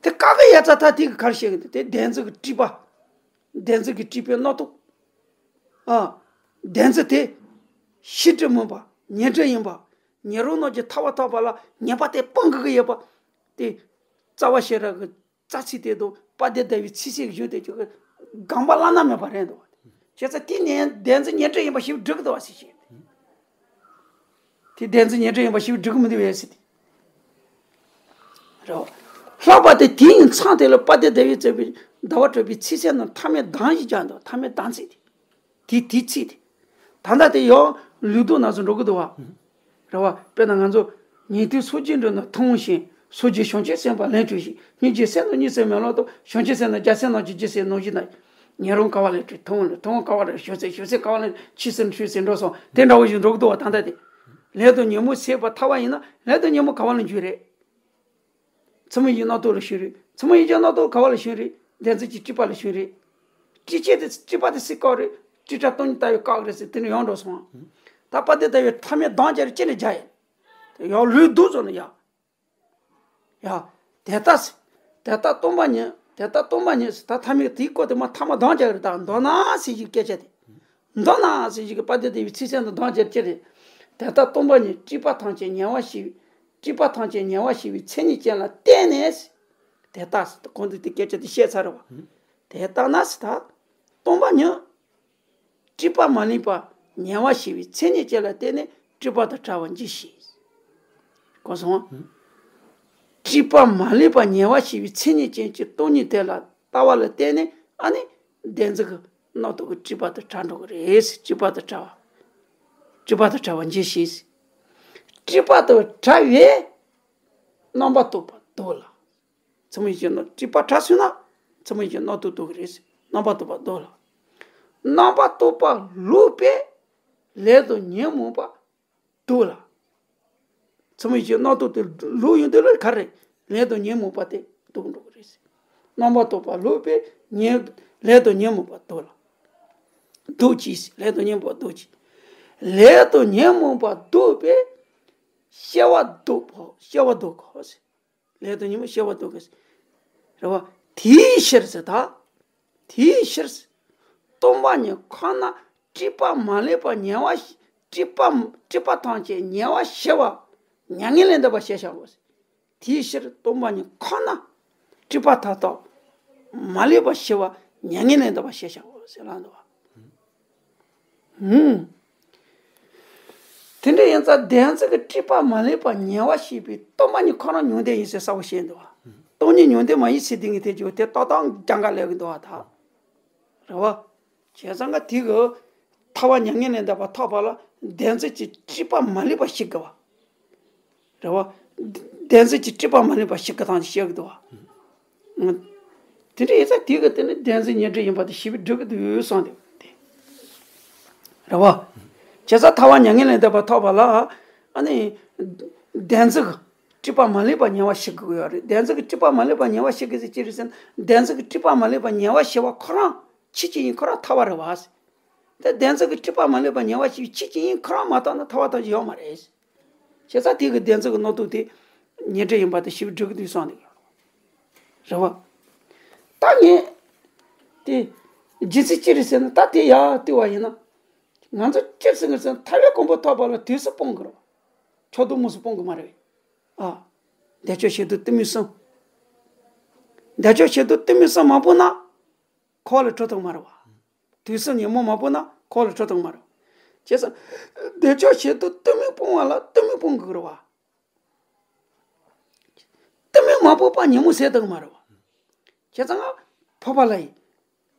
དེ་བཀག་གི་ཡ་ཙ་ད་དེ་གི་གར་བཤད་གི་འདུག་དེ་བདེན་འཛིན་གྱི་སྤྲུལ་པ། བདེན་འཛིན་གྱི་སྤྲུལ་པའི་རྣམ་རྟོག་ཨ། བདེན་འཛིན་དེ། ཤེས་སྒྲིབ་མིན་པ། ཉན་སྒྲིབ་ཡིན་པ། ཉན་རང་རྣམས་ཀྱི་ཐར་པ་ཐོབ་པ་ལ་ཉེས་པ་དེ་སྤང་དགོས་ཀྱི་ཡོད་པ། དེ། རྩ་བ་ཤེས་རབ་ཀྱི་རྩ་ཚིག་དེ་དང་དཔལ་ལྡན་ཟླ་བའི་ཚིག་གསལ་གྱི་གཞུང་དེ་ཚོ་གི་དགོངས་པ་བླ་ན་མེད་པ་རེད་འདུག་བ། བྱས་ཙང་དེ་ནས་བདེན་འཛིན་ཉན་སྒྲིབ་ཡིན་པ་ཞིག་འགྲིག་གི་འདུག་བ་ཟེར་བཤད། དེ་བདེན་འཛིན་ཉན་སྒྲིབ་ཡིན་པ་ཞིག་འགྲིག་གི་མི་འདུག་བས་ཟེར་ཏེ། རེད་བ། བསླབ་པ་དེ་དེའི་མཚམས་དེ་ལ་དཔལ་ལྡན་ཟླ་བས་མཛད་པའི་ཟླ་བ་གྲགས་པའི་ཚིག་གསལ་ནང་མཐའ་མའི་གདངས་ཤིག་སྦྱར་འདུག་མཐའ་མའི་གདངས་ཚིག་དེ། དེ་དེའི་ཚིག་དེ། ད་ལྟ་དེ་ཡང་ལུགས་ལྡོག་ན་ཚོ་འགྲོ་གི་འདུག་བ། རེད་བ། དཔེར་ན་ང་ཚོ་ཉན་ཐོས་སོ་བརྒྱད་འགྲོ་ན་ཐུབ་དབང་ཞིང་སོ་བརྒྱད་བྱང་ཆུབ་སེམས་དཔའ་ལས་གྲོལ་ཞིང་སྙིང་རྗེ་སེམས་དང་སྙིང་སེམས་མེད་ལམ་དུ་བྱང་ཆུབ་སེམས་དང་རྒྱལ་སྲས་རྣམས་ཀྱི་རྒྱུ་ཟེར་ནང་བཞིན་དང་། ཉན་རང་དཀའ་བ་ལས་གྲོལ་ཐུབ་དབང་ལས་ཐུབ་དབང་དཀའ་བ་ལས་བྱང་སེམས་བྱང་སེམས་དཀའ་བ་ལས་ཆོས་སེམས་ཆོས་སེམས་འགྲོ་སོང་དེ་འདྲ་བོ་ཞིག་འགྲོ་གི་འདུག་བ། ད་ལྟ་དེ་ལས་དང་ཉོན་མོངས་ཟད་པར་ཐར་བ་ཡིན་ན་ལས་དང་ཉོན་མོངས་ག་བ་ལ་འཇུག་རེད། ཚད་མ་ཡིན་གྱི་རྣམ་རྟོག་ལ་ཞོན་རེད། ཚད་མ་ཡིན་གྱི་རྣམ་རྟོག་ག་བ་ལ་ཞོན་རེད། བདེན་འཛིན་གྱི་སྤྲུལ་པ་ལ་ཞོན་རེད། སྤྲུལ་བྱེད་དེ་སྤྲུལ་པ་དེ་སུའི་བཀག་རེད། སྤྲུལ་བྲལ་སྟོང་ཉིད་ལྟ་བའི་བཀག་རེད་ཟེར་དེ་ནི་ཡང་འགྲོ་སོང་། ད་དཔལ་ལྡན་ཟླ་བས་མཐའ་མའི་གདངས་སྦྱར་ཅི་ནས་སྦྱར་ཡིན། ཡང་ལུགས་ལྡོག་སོང་ན་ཡ། ཡ། དེ་ལྟ་སེ། དེ་ལྟར་སྟོང་པ་ཉིད། དེ་ལྟར་སྟོང་པ་ཉིད་ཟེར་ད་མཐའ་མའི་དེའི་སྐོར་དེ་མ་མཐའ་མ་གདངས་སྦྱར་རེད། ད་མདོར་ན་ཟེར་གྱི་སྐད་ཆ་དེ། མདོར་ན་ཟེར་གྱི་གི་དཔལ་ལྡན་ཟླ་བའི་ཚིག་གསལ་དུ་གདངས་སྦྱར་ཅི་རེད། དེ་ལྟར་སྟོང་པ་ཉིད་སྤྲུལ་པ་ཐམས་ཅད་ཉེ་བར་ཞི་བའི། སྤྲུལ་པ་ཐམས་ཅད་ཉེ་བར་ཞི་བའི་མཚན་ཉིད་ཅན་ལ་བརྟེན་ནས། དེ་ལྟ་ཟེར་གོང་དུ་དེ་སྐད་ཆ་དེ་བཤད་ཚར་རེད་བ། དེ་ལྟ་ན་ཟེར་ད། སྟོང་པ་ཉིད། སྤྲུལ་པ་མ་ལུས་པ་ཉེ་བར་ཞི་བའི་མཚན་ཉིད་ཅན་ལ་བརྟེན་ནས་སྤྲུལ་པ་དང་བྲལ་བ་འཇུག་ཤེས། གོ་སོང་ངམ། སྤྲུལ་པ་མ་ལུས་པ་ཉེ་བར་ཞི་བའི་མཚན་ཉིད་ཅན་གྱི་སྟོང་ཉིད་དེ་ལ་ལྟ་བ་ལ་བརྟེན་ནས་ཨ་ནི་བདེན་འཛིན་གྱི་རྣམ་རྟོག་གི་སྤྲུལ་པ་དང་བྲལ་འགྲོ་གི་རེད། སྤྲུལ་པ་དང་བྲལ་བ། སྤྲུལ་པ་དང་བྲལ་བ་འཇུག་ཤེས། སྤྲུལ་པ་དང་བྲལ་བས་རྣམ་པར་རྟོག་པ་ལྡོག་ལ། ཚད་མ་ཡིན་གྱི་རྣམ་སྤྲུལ་པ་བྲལ་སོང་ན་ཚད་མ་ཡིན་གྱི་རྣམ་རྟོག་ལྡོག་གི་རེད། རྣམ་པར་རྟོག་པ་ལྡོག་ལ། རྣམ་པར་རྟོག་པ་ལོག་པས་ལས་དང་ཉོན་མོངས་པ་ལྡོག་ལ། ཚད་མ་ཡིན་གྱི་རྣམ་རྟོག་དེ་ལོག་ཡོང་དུས་ལ་ག་རེ་ལས་དང་ཉོན་མོངས་པ་དེ་ལྡོག་འགྲོ་གི་རེད། རྣམ་པར་རྟོག་པ་ལོག་པས་ཉོན་ལས་དང་ཉོན་མོངས་པ་ལྡོག་ལ། ལྡོག་ཅིང་ལས་དང་ཉོན་མོངས་པ་ལྡོག་ཅིང་། ལས་དང་ཉོན་མོངས་པ་ལྡོག་པས་སྐྱེ་བ་ལྡོག་པ་སྐྱེ་བ་ལྡོག་གོ། ལས་དང་ཉོན་མོངས་སྐྱེ་བ་ལྡོག་གི། རེད་བ། དེའི་ཕྱིར་ཟེར་ད། དེའི་ཕྱིར། སྟོང་པ་ཉིད་ཁོ་ན་སྤྲུལ་པ་མ་ལུས་པ་ཉེ་བར་ཞི། སྤྲུལ་པ་སྤྲུལ་པ་ཐམས་ཅད་ཉེ་བར་ཞི་བ་མྱ་ངན་ལས་འདས་པ་ཞེས་བྱའོ། དེའི་ཕྱིར་སྟོང་པ་ཉིད་ཁོ་ན་སྤྲུལ་པ་མཐའ་དག་མ་ལུས་པ་ཞི་བ་མྱ་ངན་ལས་འདས་པ་ཞེས་བྱའོ་ཟེར་ལབ་འདུག་བ། ཧུམ། དེ་འདྲ་ཡིན་ཙང་བདེན་འཛིན་གྱི་སྤྲུལ་པ་མ་ལུས་པ་ཉེ་བར་ཞི་བའི་སྟོང་པ་ཉིད་ཁོ་རང་མྱང་འདས་ཡིན་ཟེར་གསལ་པོ་བཤད་འདུག་བ། སྟོང་ཉིད་མྱང་འདས་མ་ཡིན་ཟེར་དེ་ངས་དེ་ཅིག་དེ་ཏག་ཏག་རྒྱང་ག་ལབ་གི་འདུག་བ་ད། རེད་བ། བྱས་ཙང་ག་དེ་གི་ཐར་པ་མྱ་ངན་ལས་འདས་པ་ཐོབ་པ་ལ་བདེན་འཛིན་གྱི་སྤྲུལ་པ་མ་ལུས་པ་ཞི་དགོས་བ། རེད་བ། བདེན་འཛིན་གྱི་སྤྲུལ་པ་མ་ལུས་པ་ཞི་དགོས་སྟངས་ཤེས་ཀྱི་འདུག་བ། དེ་འདྲ་ཡིན་ཙང་དེ་གི་དེ་ནི་བདེན་འཛིན་ཉོན་སྒྲིབ་ཡིན་པ་དེ་ཞི་བའི་སྒྲུབ་ཀྱི་འདུག་གསུངས་འདུག་སྟེ། རེད་བ། བྱས་ཙང་ཐར་པ་མྱ་ངན་ལས་འདས་པ་ཐོབ་པ་ལ་ཨ་ནི་བདེན་འཛིན་གྱི་སྤྲུལ་པ་མ་ལུས་པ་ཉེ་བར་ཞི་དགོས་ཡོད་རེད། བདེན་འཛིན་གྱི་སྤྲུལ་པ་མ་ལུས་པ་ཉེ་བར་ཞི་དགོས་ཟེར་ཅི་རེད་ཟེར་ན་བདེན་འཛིན་གྱི་སྤྲུལ་པ་མ་ལུས་པ་ཉེ་བར་ཞི་བ་ཁོ་རང་ཆོས་ཅན་ཡིན་ཁོ་རང་ཐར་པ་རེད་བ། དེ་བདེན་འཛིན་གྱི་སྤྲུལ་པ་མ་ལུས་པ་ཉེ་བར་ཞི་བའི་ཆོས་ཅན་ཡིན་ཁོ་རང་མ་ཐར་ན་ཐར་པ་ཐམས་ཅད་ཡོད་མ་རེད། བྱས་ཙང་དེ་གི་བདེན་འཛིན་གྱི་རྣམ་རྟོག་དེ་ཉོན་སྒྲིབ་ཡིན་པ་དེ་ཞི་བའི་སྒྲུབ་ཀྱི་འདུག་གསུངས་འདུག་རེད་བ། ད་ངས་དེ་རྒྱུ་མཚན་ཅི་རེད་ཟེར་ན་ད་དེ་ཡར་བལྟས་པ་ཡིན་ན། ང་ཚོ་ཅི་ཟེར་གི་ཟེར་ན་ཐར་པའི་གོ་འཕང་ཐོབ་པ་ལ་དུས་གསུམ་སྤོང་དགོས་རེད་བ། ཕྱོགས་བསྡུས་མངོན་སུམ་སྤོང་དགོས་མ་རེད། ཨ། བདེ་མཆོག་གཞན་དོན་གཏི་མུག་གསུམ། བདེ་མཆོག་གཞན་དོན་གཏི་མུག་གསུམ་མ་སྤོང་ན། འཁོར་བ་ལས་གྲོལ་ཐུབ་མ་རེད་བ། དུས་གསུམ་ཉོན་མོངས་མ་སྤོང་ན་འཁོར་བ་ལས་གྲོལ་ཐུབ་མ་རེད་བ། བྱས་ཙང་། བདེ་མཆོག་གཞན་དོན་གཏི་མུག་སྤོང་བ་ལ་གཏི་མུག་སྤོང་དགོས་རེད་བ། གཏི་མུག་མ་སྤོང་པ་ཉོན་མོངས་ཟད་ཐུབ་མ་རེད་བ། བྱས་ཙང་ང་། འཕགས་པ་ལྷ་ཡིས།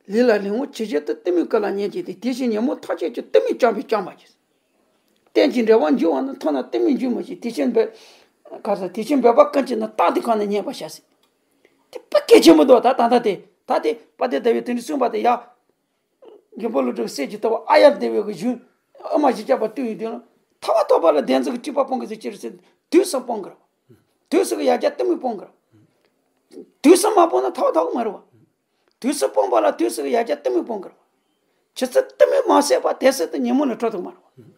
ལུས་ལ་ལེན་དབང་ཇི་བཞིན་དུ་གཏི་མུག་ཀུན་ལ་མཉེས་ཀྱི་དེ་དེ་བཞིན་ཉོན་མོངས་ཐམས་ཅད་ཀྱང་གཏི་མུག་བཅོམ་པས་བཅོམ་པར་བགྱི། རྟེན་ཅིང་འབྲེལ་བར་འབྱུང་བ་ན་མཐོང་ན་གཏི་མུག་འབྱུང་མི་བྱེད་དེ་བཞིན་འབད། ག་ས་དེ་བཞིན་འབད་པ་ཀུན་གྱིས་ནི་རྟག་ཏུ་གང་ནས་རྙེད་པར་བྱ་ཟེར། དེ་དཔེ་གལ་ཆེན་པོ་འདུག་ད་ད་ལྟ་དེ་ད་དེ་དཔལ་ལྡན་ཟླ་བས་དེ་འདྲ་གསུངས་པ་དེ་ཡ། མགོན་པོ་ཀླུ་སྒྲུབ་གསེར་གྱི་ཐུབ་པ་ཨཱརྱ་དེ་བའི་གཞུང་དབུ་མ་བཞི་བརྒྱ་པ་བཏུས་ཡོད་དུས་ན་ཐར་པ་ཐོབ་པ་ལ་བདེན་འཛིན་གྱི་སྤྲུལ་པ་སྤོང་དགོས་ཟེར་ཅི་རེད་ཟེར་དུས་གསུམ་སྤོང་དགོས་རེད། དུས་གསུམ་གྱི་ཡ་གྱལ་གཏི་མུག་སྤོང་དགོས་རེད། དུས་གསུམ་མ་སྤོང་ན་ཐར་པ་ཐོབ་ཀྱི་མ་རེད་བ། དུས་གསུམ་སྤོང་བ་ལ་དུས་གསུམ་གྱི་ཡ་གྱལ་གཏི་མུག་སྤོང་དགོས་རེད་བ། ཇི་སྲིད་གཏི་མུག་མ་ཟད་པ་དེ་སྲིད་དུ་ཉོན་མོངས་ལས་གྲོལ་ཐུབ་ཀྱི་མ་རེད་བ།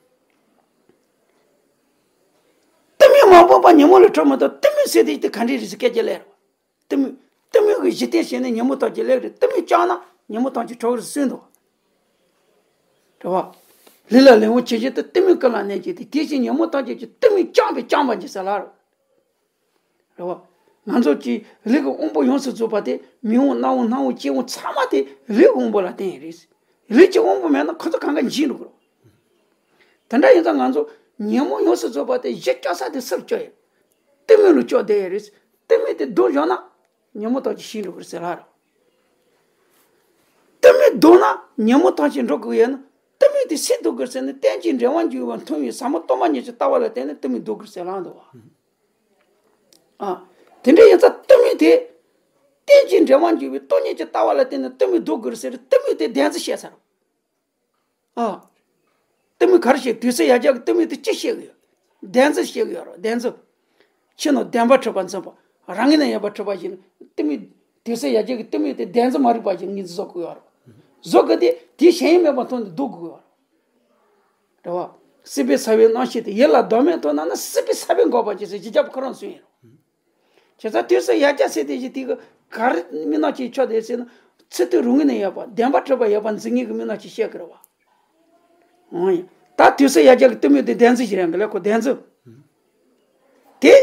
གཏི་མུག་མ་སྤོང་བ་ཉོན་མོངས་ལས་གྲོལ་མི་ཐུབ། གཏི་མུག་ཟད་དེ་དེ་ག་འདྲ་རེད་ཟེར་སྐད་ཆ་སླེབས་རེད་བ། གཏི་མུག་གཏི་མུག་གི་གཞི་རྟེན་བྱས་ནས་ཉོན་མོངས་ཐམས་ཅད་སླེབས་རེད། གཏི་མུག་བཅོམ་ན་ཉོན་མོངས་ཐམས་ཅད་གྲོལ་གི་རེད་གསུངས་འདུག་རེད་བ། ལུས་ལ་ལེན་དབང་ཇི་བཞིན་དུ་གཏི་མུག་ཀུན་ལ་མཉེས་ཀྱི་དེ་དེ་བཞིན་ཉོན་མོངས་ཐམས་ཅད་ཀྱི་གཏི་མུག་བཅོམ་པས་བཅོམ་པར་བགྱི་ཟེར་ལ། རེད་བ། ང་ཚོ་གི་ལུས་ཀྱི་དབང་པོ་ཡོངས་སུ་རྫོགས་པ་དེ་མིག་དབང་རྣ་དབང་སྣ་དབང་ལྕེ་དབང་ཚང་མ་དེ་ལུས་ཀྱི་དབང་པོ་ལ་བརྟེན་ཡོད་རེད། ལུས་ཀྱི་དབང་པོ་མེད་ན་ཁོ་ཚོ་གང་ག་འཇིག་འགྲོ་གི་རེད། དེ་འདྲ་ཡིན་ཙང་ང་ཚོ་ཉོན་མོངས་ཡོངས་སུ་རྫོགས་པ་དེ་གཞི་བཅོམ་ས་དེ་སུར་བཅོམ་ཡོད། གཏི་མུག་ལ་བཅོམ་བསྡད་ཡོད་རེད། གཏི་མུག་དེ་སྡུག་བཞག་ན། ཉོན་མོངས་ཐམས་ཅད་ཞི་འགྲོ་གི་རེད་ཟེར་ལ་རོ། གཏི་མུག་ལྡོག་ན་ཉོན་མོངས་ཐམས་ཅད་འགྲོ་དགོས་ཡོད་ན། གཏི་མུག་དེ་སེལ་ཐུབ་དགོས་ཟེར་ན། རྟེན་ཅིང་འབྲེལ་བར་འབྱུང་བ་མཐོང་བའི་ཟབ་མོ་སྟོང་པ་ཉིད་ཀྱི་ལྟ་བ་ལ་བརྟེན་ནས་གཏི་མུག་ལྡོག་དགོས་ཟེར་ལ་འདུག་བ། ཨ། དེ་འདྲ་ཡིན་ཙང་གཏི་མུག་དེ། རྟེན་ཅིང་འབྲེལ་བར་འབྱུང་བའི་སྟོང་ཉིད་ཀྱི་ལྟ་བ་ལ་བརྟེན་ནས་གཏི་མུག་ལྡོག་དགོས་ཟེར། གཏི་མུག་དེ་བདེན་རྫུན་བཤད་ཚར། ཨ། གཏི་མུག་ག་རེ་བཤད། དུས་གསུམ་ཡ་གྱལ་གྱི་གཏི་མུག་དེ་ཅི་བཤད་གི་ཡོད། བདེན་རྫུན་བཤད་གི་ཡོད་རེད། བདེན་རྫུན། ཕྱི་ནང་བདེན་པར་གྲུབ་པར་འཛིན་པ། རང་ངོས་ནས་ཡོད་པར་གྲུབ་པ་ཞིག་ནི། གཏི་མུག་དུས་གསུམ་ཡ་གྱལ་གྱི་གཏི་མུག་དེ་བདེན་རྫུན་མ་རིག་པ་ཞིག་ངོས་འཛིན་བཟོ་དགོས་ཡོད་རེད། བཟོ་དགོས་ཏེ་དེའི་ཞེན་ཡུལ་མེད་པར་མཐོང་ནས་ལྡོག་དགོས་ཡོད་རེད། རེད་བ། སྲིད་པའི་ས་བོན་རྣམ་ཤེས་དེ། ཡིད་ལ་བདག་མེད་མཐོང་ན་ནི། སྲིད་པའི་ས་བོན་འགགས་པར་བྱེད་ཟེར། གཞི་བཅའ་པོ་ཁོ་རང་གསུངས་ཡོད་རེད། བྱས་ཙང་དུས་གསུམ་ཡ་གྱལ་ཟེར་དེ་བཞིན་དེ་གི་ག་རེ་མི་སྣང་ཅིག་ཆགས་བསྡད་ཟེར་ན། ཚུལ་དེ་རང་ངོས་ནས་ཡོད་པ། བདེན་པར་གྲུབ་པ་ཡོད་པ་འཛིན་མཁན་གྱི་མི་སྣང་ཅིག་བཤད་ཀྱི་རེད་བ། འོང་ཡ། ད་དུས་གསུམ་ཡ་གྱལ་གྱི་གཏི་མུག་དེ་བདེན་རྫུན་ཞིག་རེད་གི་ལ། ཁོ་བདེན་རྫུན། དེ་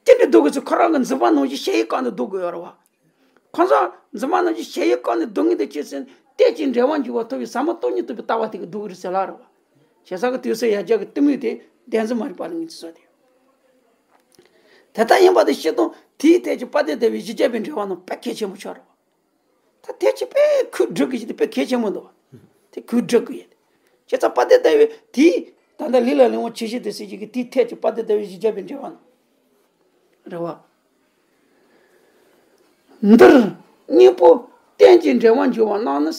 ཅི་འདྲ་ལྡོག་གི་ཚུལ་ཁོ་རང་གི་འཛིན་པ་ནང་བཞིན་ཞེན་ཡུལ་བཀག་ནས་ལྡོག་དགོས་ཡོད་རེད་བ། ཁོ་ཚོ་འཛིན་པ་ནང་བཞིན་ཞེན་ཡུལ་བཀག་ནས་ལྡོག་མཁན་དེ་ཅི་ཟེར་ན། རྟེན་ཅིང་འབྲེལ་བར་འབྱུང་བ་མཐོང་བའི་ཟབ་མོ་སྟོང་ཉིད་རྟོགས་པའི་ལྟ་བ་དེ་གིས་ལྡོག་གི་རེད་ཟེར་ལ་རེད་བ། བྱས་ཙང་གི་དུས་གསུམ་ཡ་གྱལ་གྱི་གཏི་མུག་དེ་བདེན་རྫུན་མ་རིག་པ་ལ་ངོས་འཛིན་བཟོས་ཏེ། དེ་ལྟར་ཡིན་པ་དེ་ཤེས་སྟངས་དེའི་ཐད་ཀྱི་དཔལ་ལྡན་ཟླ་བའི་གཞི་བཅའ་པའི་འགྲེལ་པ་ནང་དཔེ་གལ་ཆེན་པོ་ཆགས་རེད་བ། ད་ཐད་ཀྱི་དཔེ་ཁོས་སྒྲུབ་དགོས་ཀྱི་དེ་དཔེ་གལ་ཆེན་པོ་འདུག་བ། དེ་ཁོས་སྒྲུབ་དགོས་ཡོད། བྱས་ཙང་དཔལ་ལྡན་ཟླ་བའི་དེའི་ད་ལྟ་ལས་ལ་ལེན་པ་ཇི་བཞིན་དུ་ཟེར་གྱི་གི་དེའི་ཐད་ཀྱི་དཔལ་ལྡན་ཟླ་བའི་གཞི་བཅའ་པའི་འགྲེལ་པ་ནང་། རེད་བ། འདིར་གཉེན་པོ་རྟེན་ཅིང་འབྲེལ་བར་འབྱུང་བ་རྣམས་